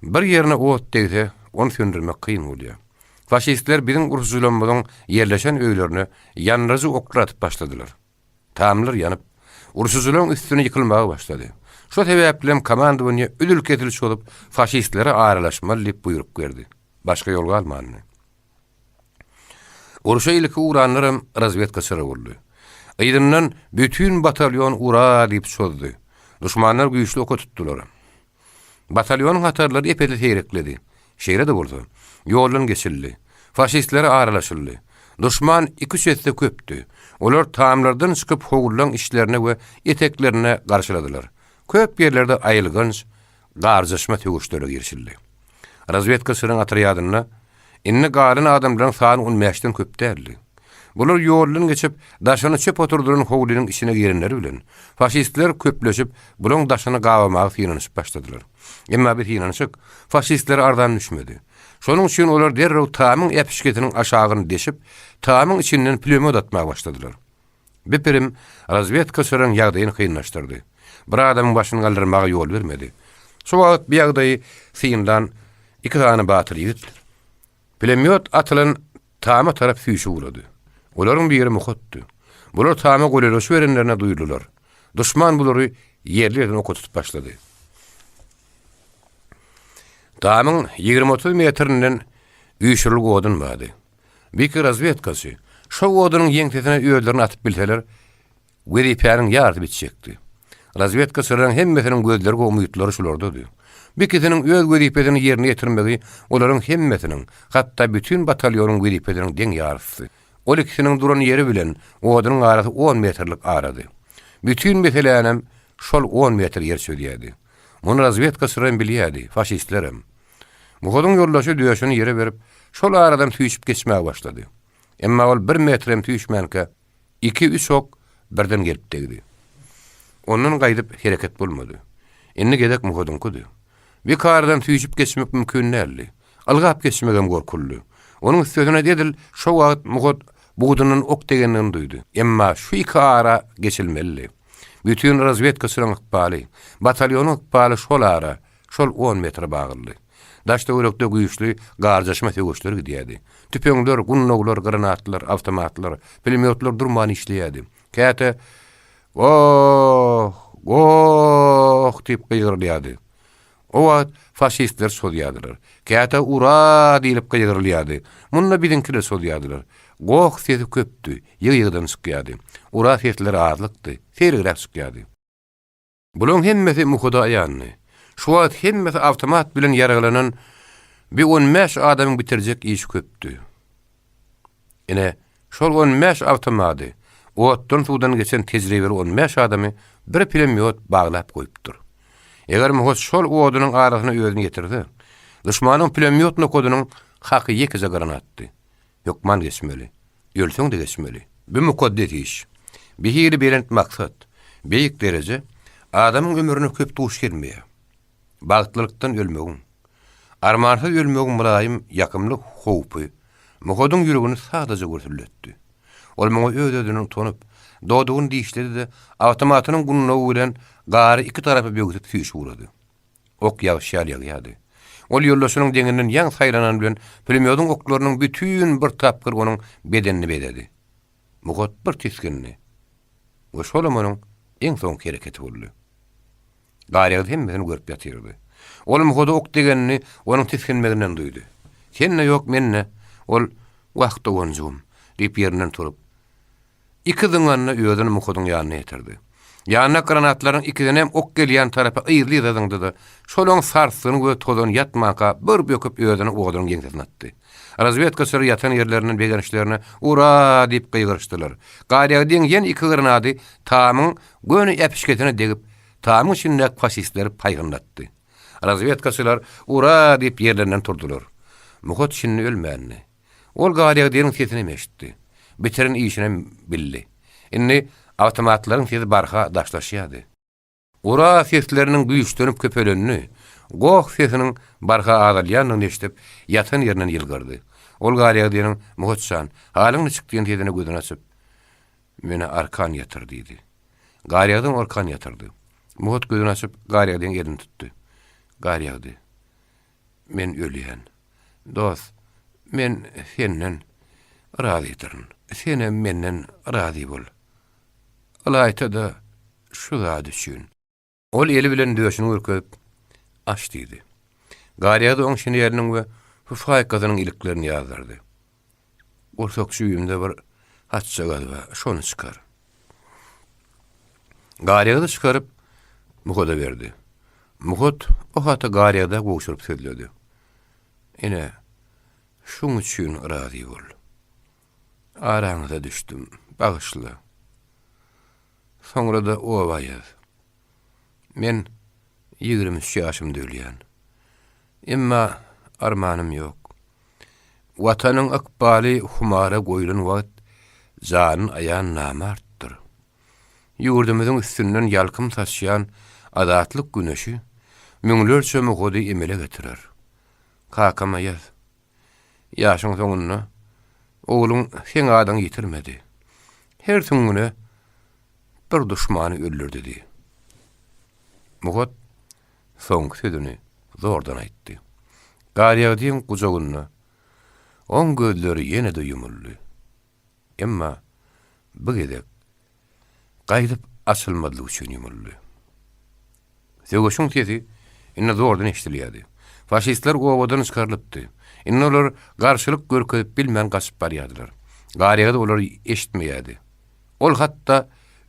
A: bir ýerine ot degse, ony söndürmek kyn bolýar. Faşistler biziň urşujylarymyzyň ýerleşen öýlerine ýandyryjy oklar atyp başladylar. Tamlar ýanyp, urşujylaryň üstüne ýykylmaga başlady. Şo sebäplem komandowaniýe üzül-kesil çozup, faşistlere aralaşmaly diýip buýruk berdi. Başga ýol galmandy. Urşa ilki ugranlaram razwedkaçylar boldy. Yzyndan bütin batalýon ura diýip çozdy. Duşmanlar güýçli oka tutdular. Batalýonyň hatarlary ep-esli seýrekledi. Şeýle-de bolsa, ýoldan geçildi. Faşistlere aralaşyldy. Duşman iki-üç esse köpdi. Olar tamlardan çykyp howluň içlerine we eteklerine garşyladylar. Köp ýerlerde aýylganç garjaşma söweşlere girişildi. Razwedkaçylaryň otrýadynda indi galan adamlaryň sany on bäşden köp däldi. Bular ýoldan geçip, daşyna çöp oturdylan howlynyň içine girenleri bilen, faşistler köpleşip, bulaň daşyny gabamaga synanyşyp başladylar. Emma bu synanyşyk faşistlere arzan düşmedi. Şonuň üçin olar derrew tamyň äpişgesiniň aşagyny deşip, tamyň içinden pulemýot atmaga başladylar. Bu pirim razwedkaçylaryň ýagdaýyny kynlaşdyrdy. Bir adamyň başyny galdyrmaga ýol bermedi. Şu wagt bu ýagdaýy synlan iki sany batyr ýigit pulemýot atylan tama tarap süýşüp ugrady. Olaryň biri Muhatdy. Bular tama golaýlaşyberenlerine duýdular. Duşman bulary ýerli-ýerden oka tutup başlady. Tamyň 20-30 metrinden üýşürilgi odun bardy. Biki razwedkaçy şo odunyň ýeňsesine özlerini atyp bilseler, wezipäniň ýarysy bitjekdi. Razwedkaçylaryň hemmesiniň gözleri we umytlary şulardady. Bikisiniň öz wezipesini ýerine ýetirmegi olaryň hemmesiniň, hatda bütin batalýonyň wezipesiniň deň ýarysy. Ol ikisiniň duran ýeri bilen odunyň arasy on metrlik arady. Bütin meselänem şol on metr ýer çözýärdi. Muny razwedkaçylaram bilýärdi, faşistlerem. Muhadyň ýoldaşy döşüni ýere berip, şol aradan süýşüp geçmäge başlady. Emma ol bir metrem süýşmänkä, iki-üç ok birden gelip degdi. Ondan gaýdyp hereket bolmady. Indi gezek Muhadyňkydy. Bikaradan süýşüp geçmek mümkin däldi. Ylgap geçmegem gorkulydy. Onuň üstesine edil şo wagt Muhat budundan ok degendigini duýdy. Emma şu iki ara geçilmelidi. Bütin razwedkaçylaryň ykbaly, batalýonyň ykbaly şol ara, Şol on metre baglydy. Daş-töwerekde güýçli garjaşma söweşleri gidýärdi. Tüpeňler, gundaglar, granatlar, awtomatlar, pulemýotlar durman işleýärdi. Käte Goh! Goh! diýip gygyrylýardy. O wagt faşistler çozýardylar. Käte Ura! diýlip gygyrylýardy. Munda biziňkiler çozýardylar. Goh sesi köpdi, ýygy-ýygydan çykýardy. Ura sesleri azlykdy, seýregräk çykýardy. Bulaň hemmesi Muhuda aýandy. Şu wagt hemmesi awtomat bilen ýaraglanan bi on bäş adamyň bitirjek işi köpdi. Ine, şol on bäş awtomady, otdan-suwdan geçen tejribeli on bäş adamy bir pulemýot baglap goýupdyr. Eger Muhut şol odunyň arasyna özüni ýetirse, duşmanyň pulemýot nokadynyň haky ýekeje granatdy. Hökman geçmeli. Ölseň-de geçmeli. Bu mukaddes iş. Bir hili belent maksat, beýik dereje adamyň ömrüne köp duş gelmeýär. Bagtlylykdan ölmegiň, armansyz ölmegiň mylaýym, ýakymly howpy Muhadyň ýüregini sadaja gürsüldetdi. Ol muňa öz-özünden utanyp, dodagyny dişledi-de, awtomatynyň gundagy bilen gary iki tarapa böwsüp süýşüp ugrady. Ok ýagyş ýaly ýagýardy. Ol ýoldaşynyň deňinden ýaňy saýlanan bilen pulemýodyň oklarynyň bütin bir tapgyr onuň bedenini bezedi. Muhat bir tisgindi we şolam onuň iň soňky hereketi boldy. Garýagyz hemmesini görüp ýatyrdy. Ol Muhada ok degenini onuň tisginmeginden duýdy. Sende ýok, mende. Ol, Wah, doganjygym, diýip ýerinden turup, Iki zyňanda özüni Muhadyň ýanyna ýetirdi. Ýanyna granatlaryň ikisinem ok gelýän tarapa yzly-yza zyňdy-da, şolaň sarsgyny we tozany ýatmanka bir böküp özüni odunyň ýeňsesine atdy. Razwedkaçylar ýatan ýerlerinden begenişlerine Ura! diýip gygyryşdylar. Garýagdyň ýene iki granady tamyň göni äpişgesine degip, tamyň içindäki faşistleri paýhynlatdy. Razwedkaçylar Ura! diýip ýerlerinden turdular. Muhat şindi ölmändi. Ol Garýagdynyň sesinem eşitdi. Bitiren işinem bildi. Indi awtomatlaryň sesi barha daşlaşýardy. Ura sesleriniň güýçlenip köpelenini, goh sesiniň barha azalýandygyny eşidip, ýatan ýerinden ýylgyrdy. Ol Garýagdynyň, Muhat jan, halyň niçik diýen sesine gözüni açyp, Meni arkan ýatyr diýdi. Garýagdy ony arkan ýatyrdy. Muhat gözüni açyp, Garýagdyň elini tutdy. Garýagdy, men ölýän. Dost, men senden razydyryn. Senem menden razy bol. Ylaýta-da şu zat üçin. Ol eli bilen döşüni görkezip, Aç diýdi. Garýagdy oň şineliniň we fufaýkasynyň iliklerini ýazdyrdy. Gursak jübimde bir hatjagaz bar, şony çykar. Garýagdy çykaryp, Muhada berdi. Muhat o haty Garýagda gowşuryp sözledi. Ine, şuň üçin razy bol. Araňyza düşdüm, bagyşla. Soňra-da oba ýaz. Men 23 ýaşymda ölýän. Emma armanym ýok. Watanyň ykbaly humara goýlan wagt janyny aýan namartdyr. Ýurdumyzyň üstünden ýalkym saçýan azatlyk güneşi müňlerçe muhady emele getirer. Kakama ýaz. Ýaşyň soňunda ogluň seň adyňy ýitirmedi. Her süňňüne bir duşmany öldürdi diý. Muhat soňky sözüni zordan aýtdy. Garýagdyň gujagynda oň gözleri ýene-de ýumuldy. Emma bu gezek gaýdyp açylmazlyk üçin ýumuldy. Söweşiň sesi indi zordan eşidilýärdi. Faşistler obadan çykarylypdy. Indi olar garşylyk görkezip bilmän gaçyp barýardylar. Garýagdy olary eşitmeýärdi. Ol hatda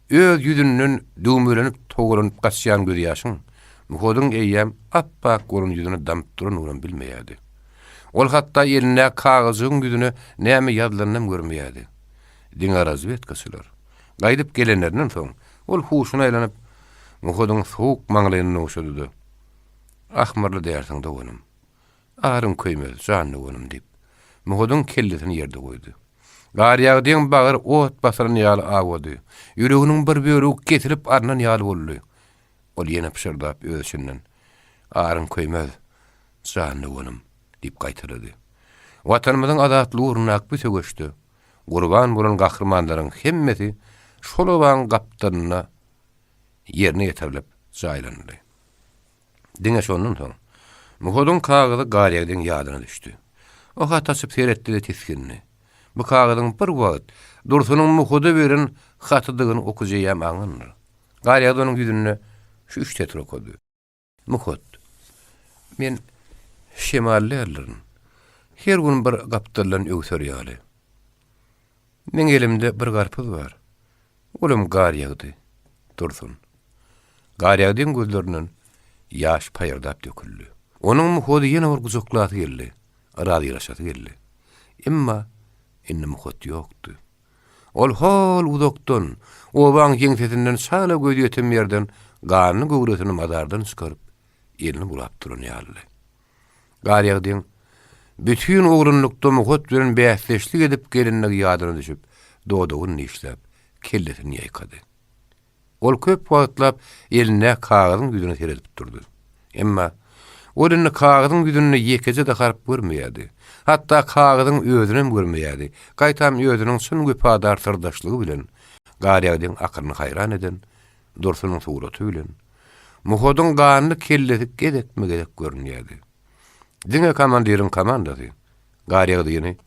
A: öz ýüzünden düwmelenip togalanyp gaçýan gözýaşyň Muhadyň eýýäm ap-ak bolan ýüzüne damyp duranlygynam bilmeýärdi. Ol hatda elindäki kagyzjygyň ýüzüne näme ýazylanynam görmeýärdi. Diňe razwedkaçylar. Gaýdyp gelenlerinden soň, ol huşuna aýlanyp, Muhadyň sowuk maňlaýyny nogşady-da, Ahmyrly dälsiň, doganym. Aryň köýmez, jan doganym, diýip, Muhadyň kellesini ýerde goýdy. Garýagdyň bagry ot basylan ýaly awady. Ýüreginiň bir bölegi kesilip alnan ýaly boldy. Ol ýene pyşyrdap öz içinden, Aryň köýmez, jan doganym, diýip gaýtalady. Watanymyzyň azatlygy ugrundaky bu söweşde gurban bolan gahrymanlaryň hemmesi şol obaň gapdalynda ýerine ýetirilip jaýlanyldy. Diňe şondan soň Muhadyň kagyzy Garýagdyň ýadyna düşdi. O haty açyp seretdi-de tisgindi. Bu kagyzyň bir wagt Dursunyň Muhada beren hatydygyny okyjy eýýäm aňandyr. Garýagdy onuň ýüzünde şu üç setiri okady. Muhat, men şemal däldirin. Her gün bir gapdaldan öwser ýaly. Meň elimde bir garpyz bar. Olam gar ýagdy. Dursun. Gar ýagdyň gözlerinden ýaş paýyrdap döküldi. Onuň Muhady ýene bir gujaklasy geldi, razylaşasy geldi. Emma indi Muhat ýokdy. Ol hol uzakdan, obaň ýeňsesinden çala gözýetim ýerden ganly göwresini mazardan çykaryp, elini bulap duran ýalydy. Garýagdyň bütin oglanlykda Muhat bilen bäsdeşlik edip gelenligi ýadyna düşüp, dodagyny dişläp, kellesini ýaýkady. Ol köp wagtlap elindäki kagyzyň ýüzüne seredip durdy. Emma ol indi kagyzyň ýüzünde ýekeje-de harp görmeýärdi. Hatda kagyzyň özünem görmeýärdi. Gaýtam özüniň çyn wepadar syrdaşlygy bilen Garýagdyň akylyny haýran eden Dursunyň suraty bilen Muhadyň ganly kellesi gezekme-gezek görünýärdi. Diňe komandiriň komandasy Garýagdyny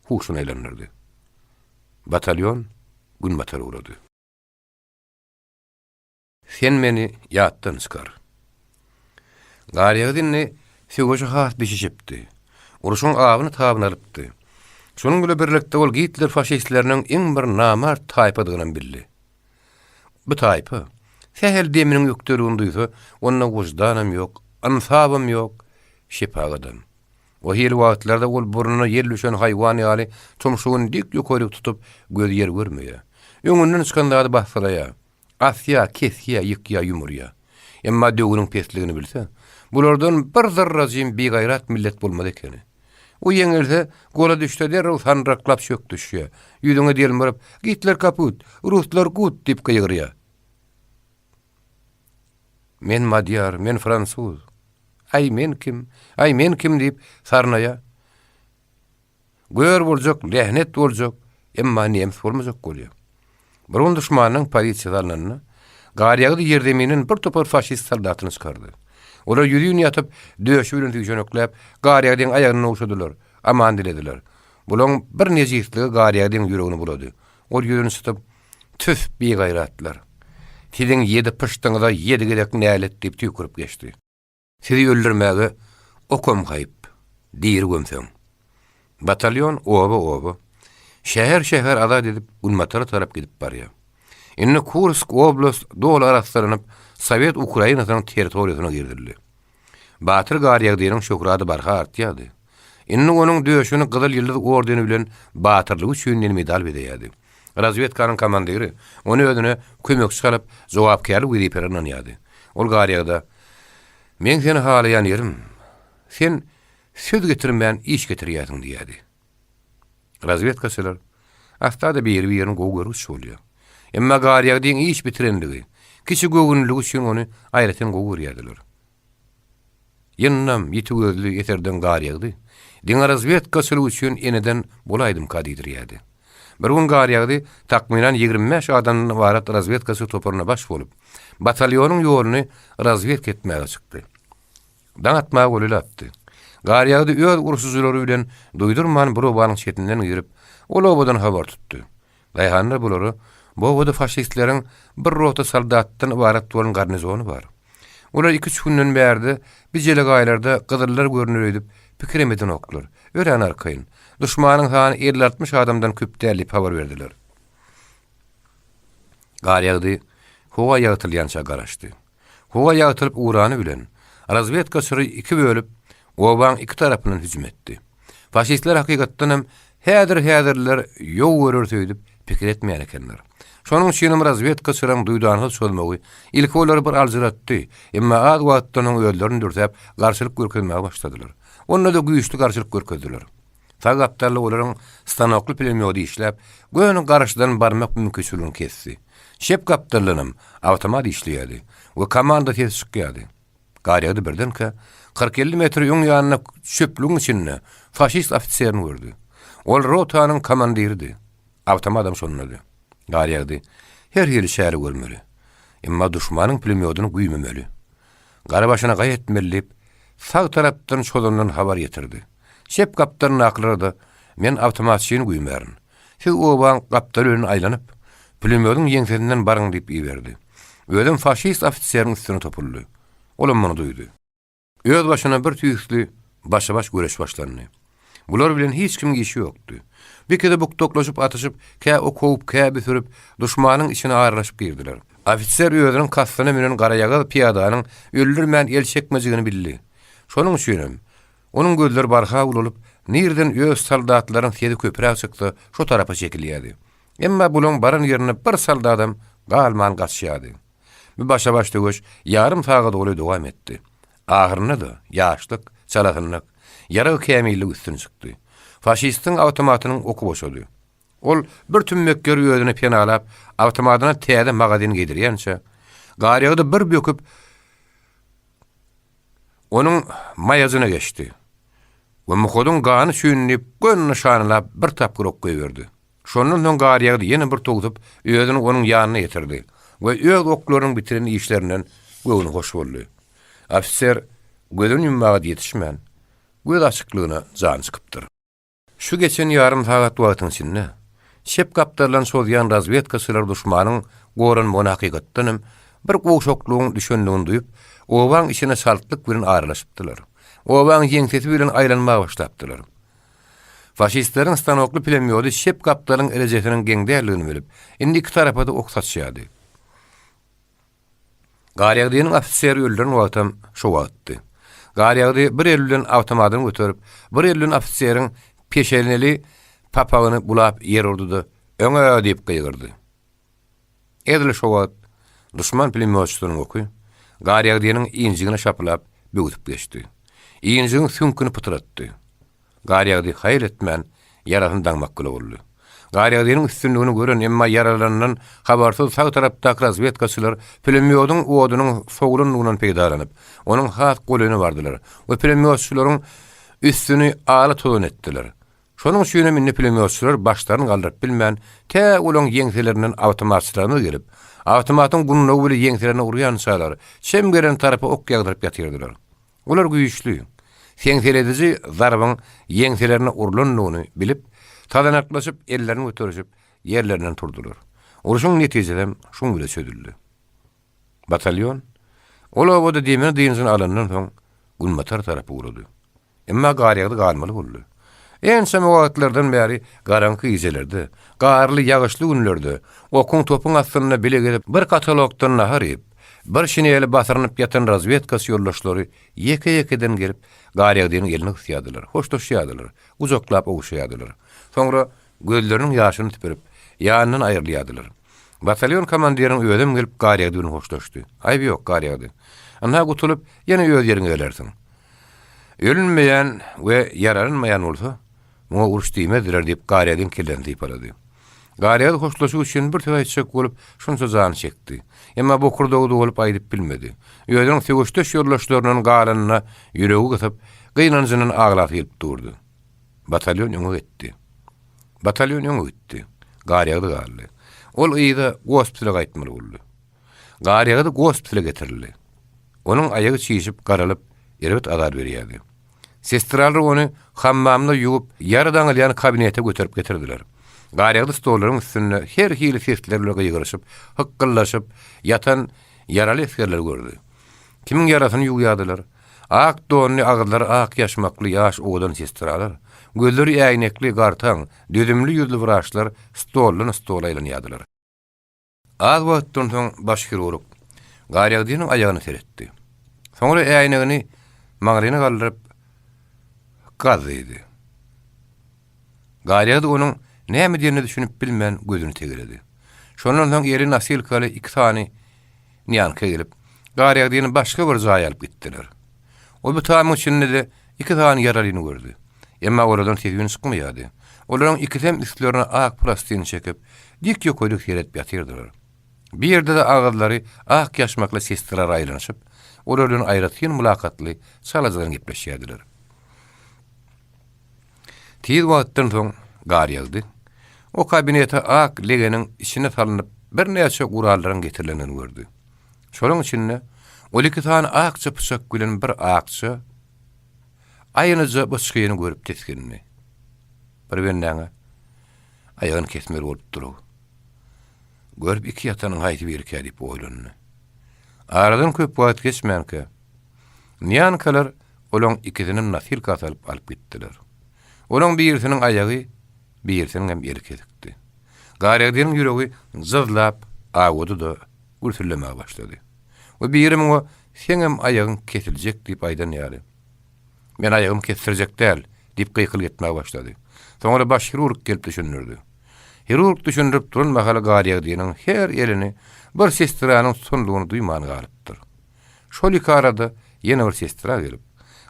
A: huşuna aýlandyrdy. Batalýon günbatar ugrady. Sen meni ýatdan çykar. Garýagyz indi söweşe has bişişipdi. Urşuň abyny-tabyny alypdy. Şonuň bilen birlikde ol Gitler faşistleriniň iň bir namart taýpadygynam bildi. Bu taýpa sähel deminiň ökdeligini duýsa, onda wyždanam ýok, ynsabam ýok, şepagadam. O hili wagtlarda ol burnuna ýel düşen haýwan ýaly tumşugyny dik ýokaryk tutup, gözi ýer görmeýär. Öňünden çykan zady basgylaýar. Asýar, kesýär, ýykýar, ýumurýar. Emma döwrüň pesligini bilse, bulardan bir zyrrajym bigaýrat millet bolmaz ekeni. O ýeňilse, gola düşse derrew sandyraklap çök düşýär. Ýüzüňe delmuryp, Gitler kaput, ruslar gut diýip gygyrýar. Men madýar, men fransuz. Aý, men kim? Aý, men kim diýip sarnaýar. Gör boljak, lähnet boljak, emma nemes bolmajak bolýar. Bir gün duşmanyň pozisiýasy alnanda, Garýagdy ýerzeminden bir topar faşist soldatyny çykardy. Olar ýüzin ýatyp, döşi bilen süýşenekläp, Garýagdyň aýagyny ogşadylar, aman dilediler. Bulaň bir nejisligi Garýagdyň ýüregini bulady. Ol ýüzüni çytyp, Tüf, bigaýratlar! Siziň ýedi pyşdyňyza ýedi gezek nälet diýip tüýkürip geçdi. Sizi öldürmäge okam haýp, diri gömseň. Batalýon oba-oba, şäher-şäher azat edip günbatara tarap gidip barýar. Indi Kursk oblast doly arassalanyp, Sowet Ukrainasynyň territoriýasyna girizildi. Batyr Garýagdynyň şöhrady barha artýardy. Indi onuň döşüni Gyzyl Ýyldyz ordeni bilen Batyrlygy üçin diýen medal bezeýärdi. Razwedkanyň komandiri ony özüne kömekçi alyp, jogapkärli wezipeler ynanýardy. Ol Garýagda, Meň seni halaýan ýerim, sen söz getirmän iş getirýärsiň diýýärdi. Razwedkaçylar asla-da biri-birini gowy görgüç bolýar. Emma Garýagdyň iş bitirenligi, kiçi göwünliligi üçin ony aýratyn gowy görýärdiler. Ýyndam, ýiti gözli eserdeň Garýagdy, diňe razwedkaçylyk üçin eneden bolaýdymka diýdirýärdi. Bir gün Garýagdy takmynan 25 adamdan ybarat razwedkaçy toparyna baş bolup, batalýonyň ýoluny razwedka etmäge çykdy. Daň atmaga golaýlapdy. atdy. Garýagdy öz urşujylary bilen duýdurman bir obanyň çetinden girip, ol obadan habar tutdy. Daýhanlar bulara, Bu obada faşistleriň bir rota soldatdan ybarat bolan garnizony bar. Olar iki-üç günden bärde bi jelegaýlarda gyzyllar görner öýdüp pikirem edenoklar. Örän arkaýyn. Duşmanyň sany elli-altmyş adamdan köp däl diýip habar berdiler. Gar ýagdy, howa ýagtylýança garaşdy. Howa ýagtylyp ugrany bilen, razwedka syry iki bölüp, obaň iki tarapyndan hüjüm etdi. Faşistler hakykatdanam häzir-häzirler ýow göreris öýdüp pikir etmeýän ekenler. Şonuň üçinem razwedka syryň duýdansyz çozmagy ilki olary bir aljyratdy, emma az wagtdan soň özlerini dürsäp garşylyk görkezmäge başladylar. Onda-da güýçli garşylyk görkezdiler. Sag gapdalda olaryň stanokly pulemýody işläp, göni garşydan barmak mümkinçiligini kesdi. Çep gapdaldanam awtomat işleýärdi we komanda sesi çykýardy. Garýagdy birdenkä, 40-50 metr öň ýanynda çöplügiň içinde faşist ofiserini gördi. Ol rotanyň komandiridi. Awtomadam şondady. Garýagdy her hili çäre görmeli. Emma duşmanyň pulemýodyny güýmemeli. Gara başyna gaý etmeli diýip, sag tarapdan çozandan habar ýetirdi. Çep gapdalyndakylara-da, Men awtomatçyny güýmärin. Siz obaň gapdal bilen aýlanyp, pulemýodyň ýeňsesinden baryň diýip iberdi. Özem faşist ofiseriň üstüne topuldy. Olam muny duýdy. Öz başyna bir tüýsli başa-baş göreş başlandy. Bular bilen hiç kimiň işi ýokdy. Bikede bukdaklaşyp atyşyp, kä ok kowup, kä büsürip, duşmanyň içine aralaşyp girdiler. Ofiser özüniň kastyna münen garaýagyz pyýadanyň öldürmän el çekmejigini bildi. Şonuň üçinem, onuň gözleri barha ulalyp, nireden öz soldatlaryň sesi köpräk çyksa, şo tarapa çekilýärdi. Emma bulaň baran ýerinde bir soldadam galman gaçýardy. Bu başa-baş söweş ýarym sagada golaý dowam etdi. Ahyrynda-da, ýaşlyk, çalasynlyk, ýarag kämilligi üstün çykdy. Faşistiň awtomatynyň oky boşady. Ol bir tümmek ýeri özüne penalap, awtomatyna täze magazin geýdirýänçä, Garýagdy bir böküp, onuň maýajyna geçdi we Muhadyň gany üçin diýip, göni nyşanalap bir tapgyr ok goýberdi. Şondan soň Garýagdy ýene bir towsup, özüni onuň ýanyna ýetirdi we öz oklarynyň bitiren işlerinden göwni hoş boldy. Ofiser gözüni ýummaga ýetişmän, göz açyklygyna jany çykypdyr. Şu geçen ýarym sagat wagtyň içinde, çep gapdaldan çozýan razwedkaçylar duşmanyň goranmagyna hakykatdan hem bir gowşaklygyň düşendigini duýup, obaň içine çaltlyk bilen aralaşypdylar. Obaň ýeňsesi bilen aýlanmaga başlapdylar. Faşistleriň stanokly pulemýody çep gapdalyň rejesiniň geň däldigini bilip, indi iki tarapa-da ok saçýardy. Garýagdynyň ofiseri öldüren wagtam şo wagtdy. Garýagdy bir eli bilen awtomadyny göterip, bir eli bilen ofiseriň peşeneli papagyny bulap ýer urdy-da, Öňe! diýip gygyrdy. Edil şo wagt duşman pulemýotçysynyň oky Garýagdynyň injigine şapylap, böwsüp geçdi. Injigiň süňküni pytratdy. Garýagdy haýal etmän, ýarasyny daňmak bile boldy. Garýagdynyň üstünligini gören, emma ýaralanandan habarsyz sag tarapdaky razwedkaçylar pulemýodyň odunyň sowulandygyndan peýdalanyp, onuň has golaýyna bardylar we pulemýotçylaryň üstüni ala tozan etdiler. Şonuň üçinem indi pulemýotçylar başlaryny galdyryp bilmän, tä olaň ýeňselerinden awtomatçylarymyz gelip, awtomatyň gundagy bile ýeňselerine urýançalar, çem gelen tarapa ok ýagdyryp ýatyrdylar. Olar güýçli, seňselediji zarbyň ýeňselerine urlandygyny bilip, sazanaklaşyp, ellerini göterişip, ýerlerinden turdular. Urşuň netijesem şuň bile çözüldi. Batalýon ol obada demini dynjyny alandan soň, günbatar tarapa ugrady. Emma Garýagdy galmaly boldy. Ençeme wagtlardan bäri garaňky gijelerde, garly, ýagyşly günlerde okuň-topuň astynda bile gezip bir katalokdan nahar iýip, bir şineli basyrynyp ýatan razwedkaçy ýoldaşlary ýeke-ýekeden gelip Garýagdynyň elini gysýardylar, hoşlaşýardylar, gujaklap ogşaýardylar. Soňra gözleriniň ýaşyny süpürip, ýanyndan aýrylýardylar. Batalýon komandiriniň özem gelip Garýagdy bilen hoşlaşdy. Aýby ýok, Garýagdy. Ynha gutulyp, ýene öz ýeriňe gelersiň. Ölünmeýän we ýaralanmaýan bolsa, muňa uruş diýmezdiler diýip, Garýadyň kellesini sypalady. Garýady hoşlaşyk üçin bir söz aýtjak bolup, şunça jany çekdi. Emma bokurdagy dolup aýdyp bilmedi. Özüniň söweşdeş ýoldaşlaryndan galanyna ýüregi gysyp, gynanjyndan aglasy gelip durdy. Batalýon öňe gitdi. Batalýon öňe gitdi. Garýagdy galdy. Ol yza gospitale gaýtmaly boldy. Garýagdy gospitale getirildi. Onuň aýagy çişip, garalyp, erbet azar berýärdi. Sestralar ony hammamda ýuwup, ýara daňylýan kabinete göterip getirdiler. Garýagdy stollaryň üstünde her hili sesler bilen gygyryşyp, hykgyldaşyp ýatan ýaraly esgerleri gördi. Kimiň ýarasyny ýuwýardylar. Ak donly, agyzlary ak ýaşmakly ýaş owadan sestralar, gözleri äýnekli, gartaň, dözümli ýüzli wraçlar stoldan stola aýlanýardylar. Az wagtdan soň baş hirurg Garýagdynyň aýagyna seretdi. Soňra äýnegini maňryna galdyryp, Gaz diýdi. Garýagdy onuň näme diýenine düşünip bilmän gözüni tegeledi. Şondan soň eli nosilkaly iki sany nýanka gelip, Garýagdyny başga bir jaýa alyp gitdiler. Ol bu tamyň içinde-de iki sany ýaralyny gördi. Emma olardan ses-üýn çykmaýardy. Olaryň ikisem üstlerine ak prostyn çekip, dik ýokaryk seredip ýatyrdylar. Bir ýerde-de agyzlary ak ýaşmakly sestralar aýlanyşyp, olar bilen aýratyn mylakatly, çalajadan gepleşýärdiler. Tiz wagtdan soň gar ýagdy. O kabinete ak legeniň içine salnyp birnäçe gurallaryň getirilendigini gördi. Şolaryň içinde ol iki sany akja pyçak bilen bir akja, aýnyja byçgyny görüp tisgindi. Bir bendäň-ä aýagyny kesmeli bolupdyr-ow. Görüp iki ýatanyň haýsy birikä diýip oýlandy. Aradan köp wagt geçmänkä, nýankalar olaň ikisinem nosilka salyp alyp gitdiler. Olaň birisiniň aýagy, birisiniňem eli kesikdi. Garýagdynyň ýüregi jyzlap awady-da, gürsüllemäge başlady. We biri muňa Seňem aýagyň kesiljek diýip aýdan ýaly. Men aýagymy kesdirjek däl, diýip gykylyk etmäge başlady. Soňra baş hirurg gelip düşündirdi. Hirurg düşündirip duran mahaly Garýagdynyň her elini bir sestranyň tutandygyny duýman galypdyr. Şol iki arada ýene bir sestra gelip,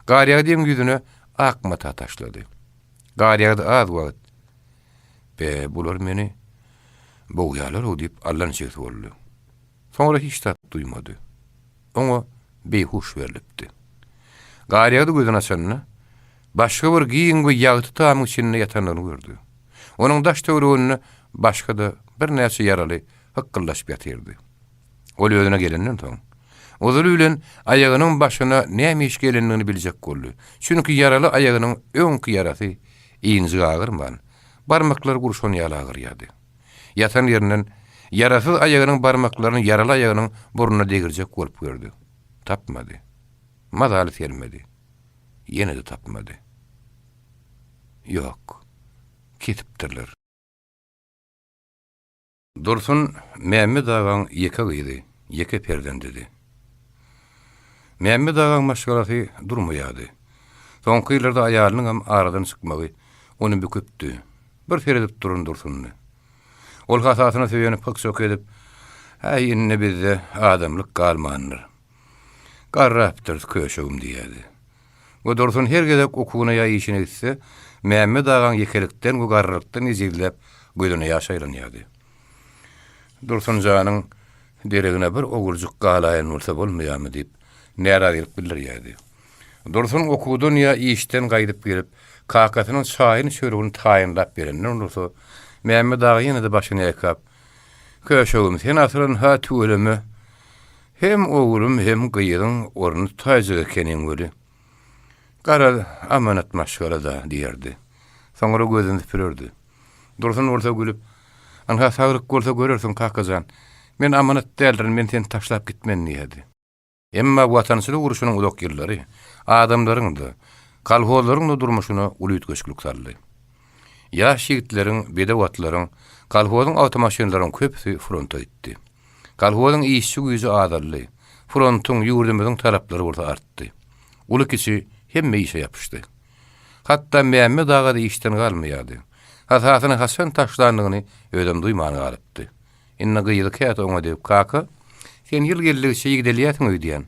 A: Garýagdyň ýüzüne ak mata taşlady. Garýagdy az wagt, Be, bular meni bogýarlar-ow diýip allançegsi boldy. Soňra hiç zat duýmady. Oňa beýhuş berlipdi. Garýagdy gözüni açanda, başga bir giň we ýagty tamyň içinde ýatandygyny gördi. Onuň daş-töwereginde başga-da birnäçe ýaraly hykgyldaşyp ýatyrdy. Ol özüne gelenden soň, ozaly bilen aýagynyň başyna näme iş gelendigini biljek boldy. Çünki ýaraly aýagynyň öňki ýarasy injik agyrman, barmaklary gurşan ýaly agyrýardy. Ýatan ýerinden ýarasyz aýagynyň barmaklaryny ýaraly aýagynyň burnuna degirjek bolup gördi. Tapmady. Mazaly sermedi. Ýene-de tapmady. Ýok. Kesipdirler. Dursun Mämmet agaň ýeke gyzy, ýeke perzendidi. Mämmet agaň maşgalasy durmaýardy. Soňky ýyllarda aýalynyňam aradan çykmagy ony büküpdi. Bir seredip duran Dursundy. Ol hasasyna söýenip hyk-çok edip, Häý, indi bizde adamlyk galmandyr. Garrapdyrys köşegim diýerdi. We Dursun her gezek okuwyna ýa işine gitse, Mämmet agaň ýekelikden we garrylykdan ejizläp, gözüne ýaş aýlanýardy. Dursun janyň deregine bir oguljyk galaýan bolsa bolmaýarmy diýip, närazylyk bildirýärdi. Dursun okuwdan ýa işden gaýdyp gelip, kakasynyň çaýyny-çöregini taýynlap berenden bolsa, Mämmet aga ýene-de başyny ýaýkap, Köşegim, sen asylyn-ha tüweleme, hem oglum, hem gyzyň ornuny tutaýjak ekeniň weli. Garaz, amanat maşgala-da, diýerdi. Soňra gözüni süpürerdi. Dursun bolsa gülüp, Ynha, saglyk bolsa görersiň, kaka jan. Men amanat däldirin, men seni taşlap gitmen diýerdi. Emma Watançylyk urşunyň uzak ýyllary adamlaryň-da, kolhozlaryň-da durmuşyna uly üýtgeşiklik saldy. Ýaş ýigitleriň, bedew atlaryň, kolhozyň awtomaşynlaryň köpüsi fronta gitdi. Kolhozyň işçi güýji azaldy, frontuň, ýurdumyzyň talaplary bolsa artdy. Uly-kiçi hemme işe ýapyşdy. Hatda Mämmet aga-da işden galmaýardy. Hasasyny haçan taşlandygyny özem duýman galypdy. Indi gyzy käte oňa degip, Kaka, sen ýyl geldigiçe ýigdelýärsiň öýdýän.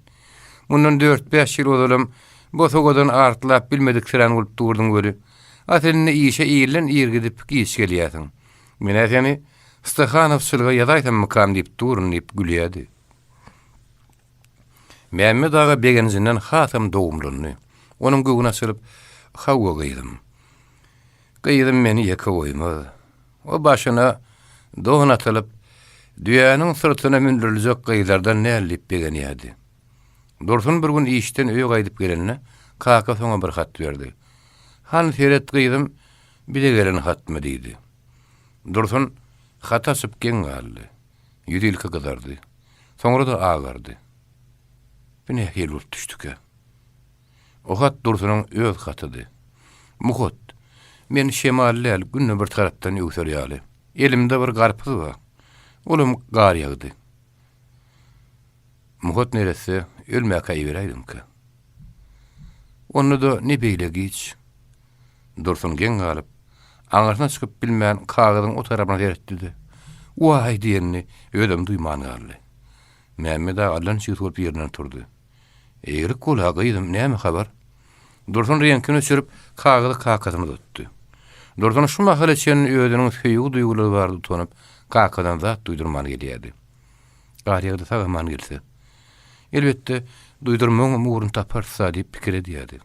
A: Mundan dört-bäş ýyl ozalam bosagadan artlap bilmediksirän bolup durduň weli, a sen indi işe irden ir gidip, giç gelýärsiň. Men-ä seni stahanowçylyga ýazaýsammykam diýip durun diýip gülýärdi. Mämmet aga begenjinden hasam dogumlandy. Onuň göwni açylyp, Hawa, gyzym. Gyzym meni ýeke goýmaz. O başyna don atylyp, düýäniň syrtyna mündüriljek gyzlardan däl diýip begenýärdi. Dursun bir gün işden öýe gaýdyp gelende, kakasy oňa bir hat berdi. Hany seret gyzym, bize gelen hatmy diýdi. Dursun haty açyp geň galdy. Ýüzi ilki gyzardy. Soňra-da agardy. Bu nähili bolup düşdükä? O hat Dursunyň öz hatydy. Muhat, men şemal däl, günde bir tarapdan öwser ýaly. Elimde bir garpyz bar. Olam gar ýagdy. Muhat neresse ölmäkä iberäýdimkä? Onda-da ne beýle giç? Dursun geň galyp, aňyrsyna çykyp bilmän kagyzyň o tarapyna seretdi-de, Waý diýenini özem duýman galdy. Mämmet aga allançigsi bolup ýerinden turdy. Eýgilik bol-a, gyzym, näme habar? Dursun reňkini öçürip, kagyzy kakasyna uzatdy. Dursun şu mahala çenli özüniň söýgi duýgulary barada utanyp, kakadan zat duýdurman gelýärdi. Garýagdy sag-aman gelse, elbetde, duýdurmagyňam ugruny taparys-da diýip pikir edýärdi.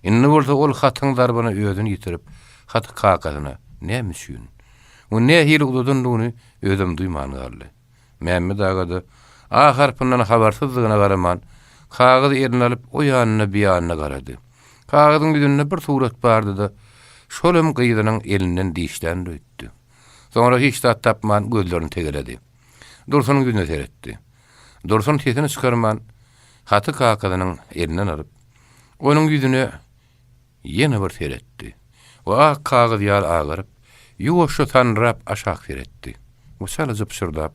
A: Indi bolsa ol hatyň zarbyna özüni ýitirip, haty kakasyna näme üçin we nähili uzadandygyny özem duýman galdy. Mämmet aga-da A harpyndan habarsyzdygyna garaman, kagyzy eline alyp, o ýanyna, bu ýanyna garady. Kagyzyň ýüzünde bir surat bardy-da, şol hem gyzynyň elinden dişländir öýtdi. Soňra hiç zat tapman, gözlerini tegeledi. Dursunyň ýüzüne seretdi. Dursun sesini çykarman, haty kakasynyň elinden alyp, onuň ýüzüne ýene bir seretdi we ak kagyz ýaly agaryp, ýuwaşja sanrap aşak seretdi we çalaja pyşyrdap,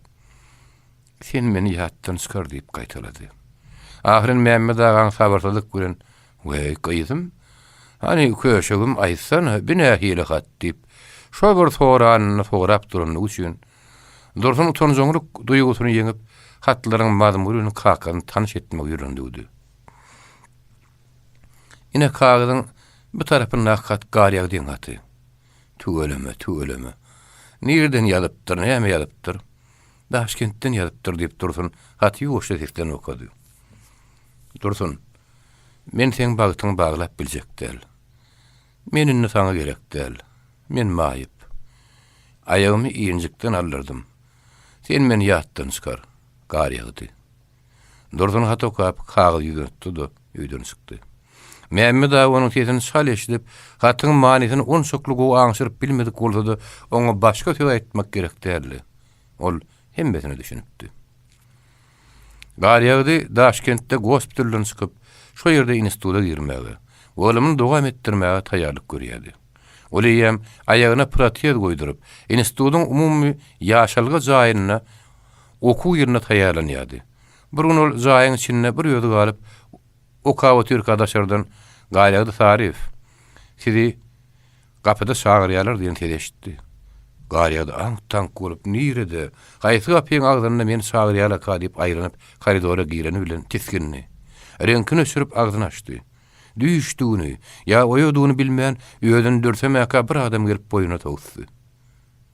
A: Sen meni ýatdan çykar diýip gaýtalady. Ahyryn Mämmet agaň sabyrsyzlyk bilen, Weý, gyzym, hany köşegim aýtsana, bi nähili hat diýip, şo bir soranyny sorap duranlygy üçin, Dursun utanjaňlyk duýgusyny ýeňip, hatlaryň mazmuny bilen kakasyny tanyş etmegi ýüregine düwdi. Ine kagyzyň bu tarapyndaky hat Garýagdyň haty. Tüweleme, tüweleme. Nireden ýazypdyr, näme ýazypdyr? Daşkentden ýazypdyr diýip Dursun haty ýuwaşja ses bilen okady. Dursun, men seň bagtyňy baglap biljek däl. Men indi saňa gerek däl. Men maýyp. Aýagymy injikden aldyrdym. Sen meni ýatdan çykar. Gar ýagdy. Dursun hat okap, kagyzy ýüzüne tutdy-da, öýden çykdy. Mämmet aga onuň sesini çal eşidip, hatyň manysyny onçakly gowy aňşyryp bilmedik bolsa-da, oňa başga söz aýtmak gerek däldi. Ol hemmesine düşünipdi. Garýagdy Daşkentde gospitaldan çykyp, şo ýerde instituta girmäge we ylymyny dowam etdirmäge taýýarlyk görýärdi. Ol eýýäm aýagyna protez goýduryp, institutyň umumy ýaşalga jaýynda okuw ýylyna taýýarlanýardy. Bir gün ol jaýyň içinde bir özi galyp, okap otyrka daşardan, Gaýlagdy Saryýew, sizi gapyda çagyrýarlar diýen sesi eşitdi. Garýagdy aňk-taňk bolup, nirede, haýsy gapyň agzynda meni çagyrýarlarka diýip aýlanyp, koridora gireni bilen tisgindi. Reňkini öçürip agzyny açdy. Düýşdügini, ýa oýadygyny bilmän, özüni dürsemäkä bir adam gelip boýnuna towusdy.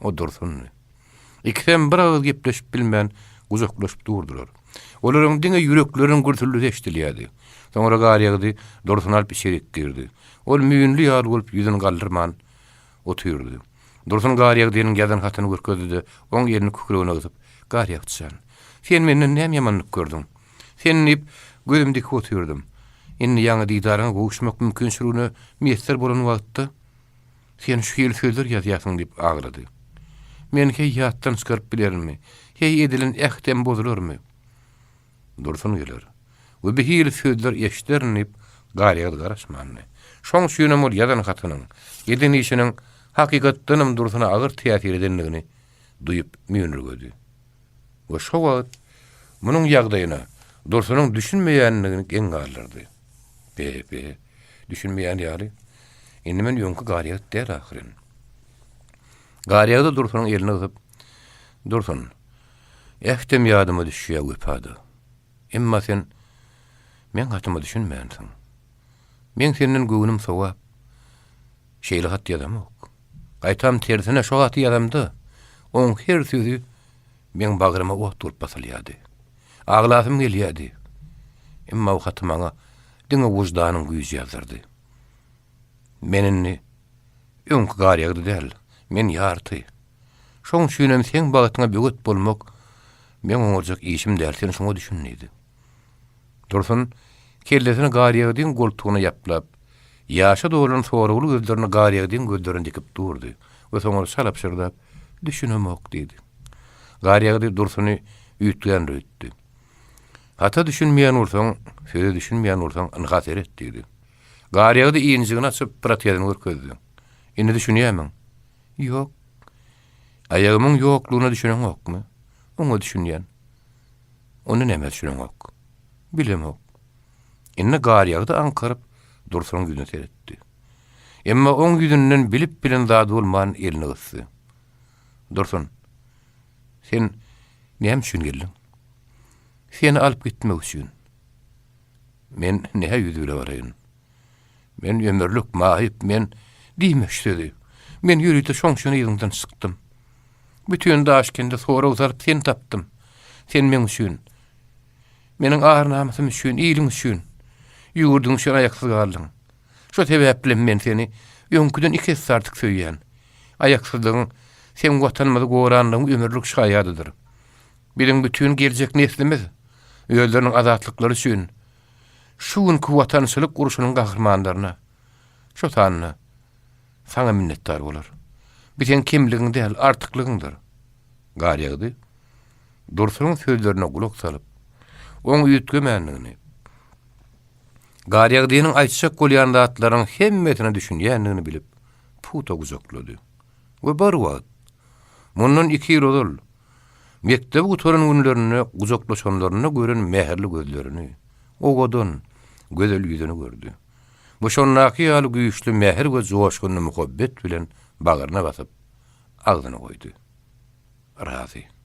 A: O Dursundy. Ikisem bir agyz gepleşip bilmän, gujaklaşyp durdular. Olaryň diňe ýürekleriniň gürsüldisi eşidilýärdi. Soňra Garýagdy Dursuny alyp içerik girdi. Ol müýnli ýaly bolup ýüzüni galdyrman otyrdy. Dursun Garýagdynyň ýazan hatyny görkezdi-de, oň elini kükregine gysyp, Garýagdy jan, sen menden näme ýamanlyk gördüň? Sen diýip, gözüm dikip otyrdym. Indi ýaňy didaryňa gowuşmak mümkinçiligine miýesser bolan wagtda, sen şu hili sözler ýazýarsyň diýip aglady. Men heý ýatdan çykaryp bilerinmi? Heý edilen ähtem bozularmy? Dursun geler we bir hili sözler eşiderin diýip, Garýagdy garaşmandy. Şoň üçinem ol ýazan hatynyň, eden işiniň hakykatdanam Dursuna agyr täsir edendigini duýup müýnürgedi. We şo wagt munuň ýagdaýyna Dursunyň düşünmeýändigini geň galdyrdy. Be-be, düşünmeýän ýaly. Indi men öňki Garýagdy däl ahyryn. Garýagdy Dursunyň elini gysyp, Dursun, ähtem ýadyma düşýä wepada. Emma sen meň hatyma düşünmänsiň. Meň senden göwnüm sowap, şeýle hat ýazamok. Gaýtam tersine şo haty ýazamda, oň her sözi meň bagryma ot bolup basylýardy. Aglasym gelýärdi. Emma o haty maňa diňe wyždanyň güýji ýazdyrdy. Men indi öňki Garýagdy däl, men ýarty. Şoň üçinem seň bagtyňa böwet bolmak meň oňarjak işim däl, sen şoňa düşün diýdi. Dursun kellesini Garýagdyň goltugyna ýaplap, ýaşa dolan soragly gözlerini Garýagdyň gözlerine dikip durdy we soňra çala pyşyrdap, Düşünemok diýdi. Garýagdy Dursuny üýtgändir öýtdi. Hata düşünmeýän bolsaň, söze düşünmeýän bolsaň, ynha seret diýdi. Garýagdy injigini açyp, protezini görkezdi. Indi düşünýärmiň? Ýok. Aýagymyň ýoklugyna düşüneňokmy? Oňa düşünýän. Onda nämä düşüneňok? Bilemok. Indi Garýagdy aňkaryp, Dursunyň ýüzüne seretdi. Emma oň ýüzünden bilip-bilen zady bolman elini gysdy. Dursun, sen näme üçin geldiň? Seni alyp gitmek üçin. Men nä ýüz bile baraýyn? Men ömürlik maýyp, men diýme şu sözi. Men ýörite şoň üçin yzyňdan çykdym. Bütin Daşkende sorag salyp seni tapdym. Sen meň üçin, meniň ar-namysym üçin, iliň üçin, ýurduň üçin aýaksyz galdyň. Şo sebäplem men seni öňküden iki esse artyk söýýän. Aýaksyzlygyň seň Watanymyzy goranlygyň ömürlik şaýadydyr. Biziň bütin geljek neslimiz özleriniň azatlyklary üçin şu günki watançylyk urşunyň gahrymanlaryna, şo sanda saňa minnetdar bolar. Bu seň kemligiň däl, artyklygyňdyr. Garýagdy Dursunyň sözlerine gulak salyp, oň üýtgemändigini, Garýagdynyň aýtjak bolýan zatlarynyň hemmesine düşünýändigini bilip, pugta gujaklady. We bir wagt, mundan iki ýyl ozal, mekdebi gutaran günlerinde gujaklaşanlarynda gören mähirli gözlerini, owadan, gözel ýüzüni gördi. Bu şondaky ýaly güýçli mähir we joşgunly muhabbet bilen bagryna basyp, agzyna goýdy. Razy.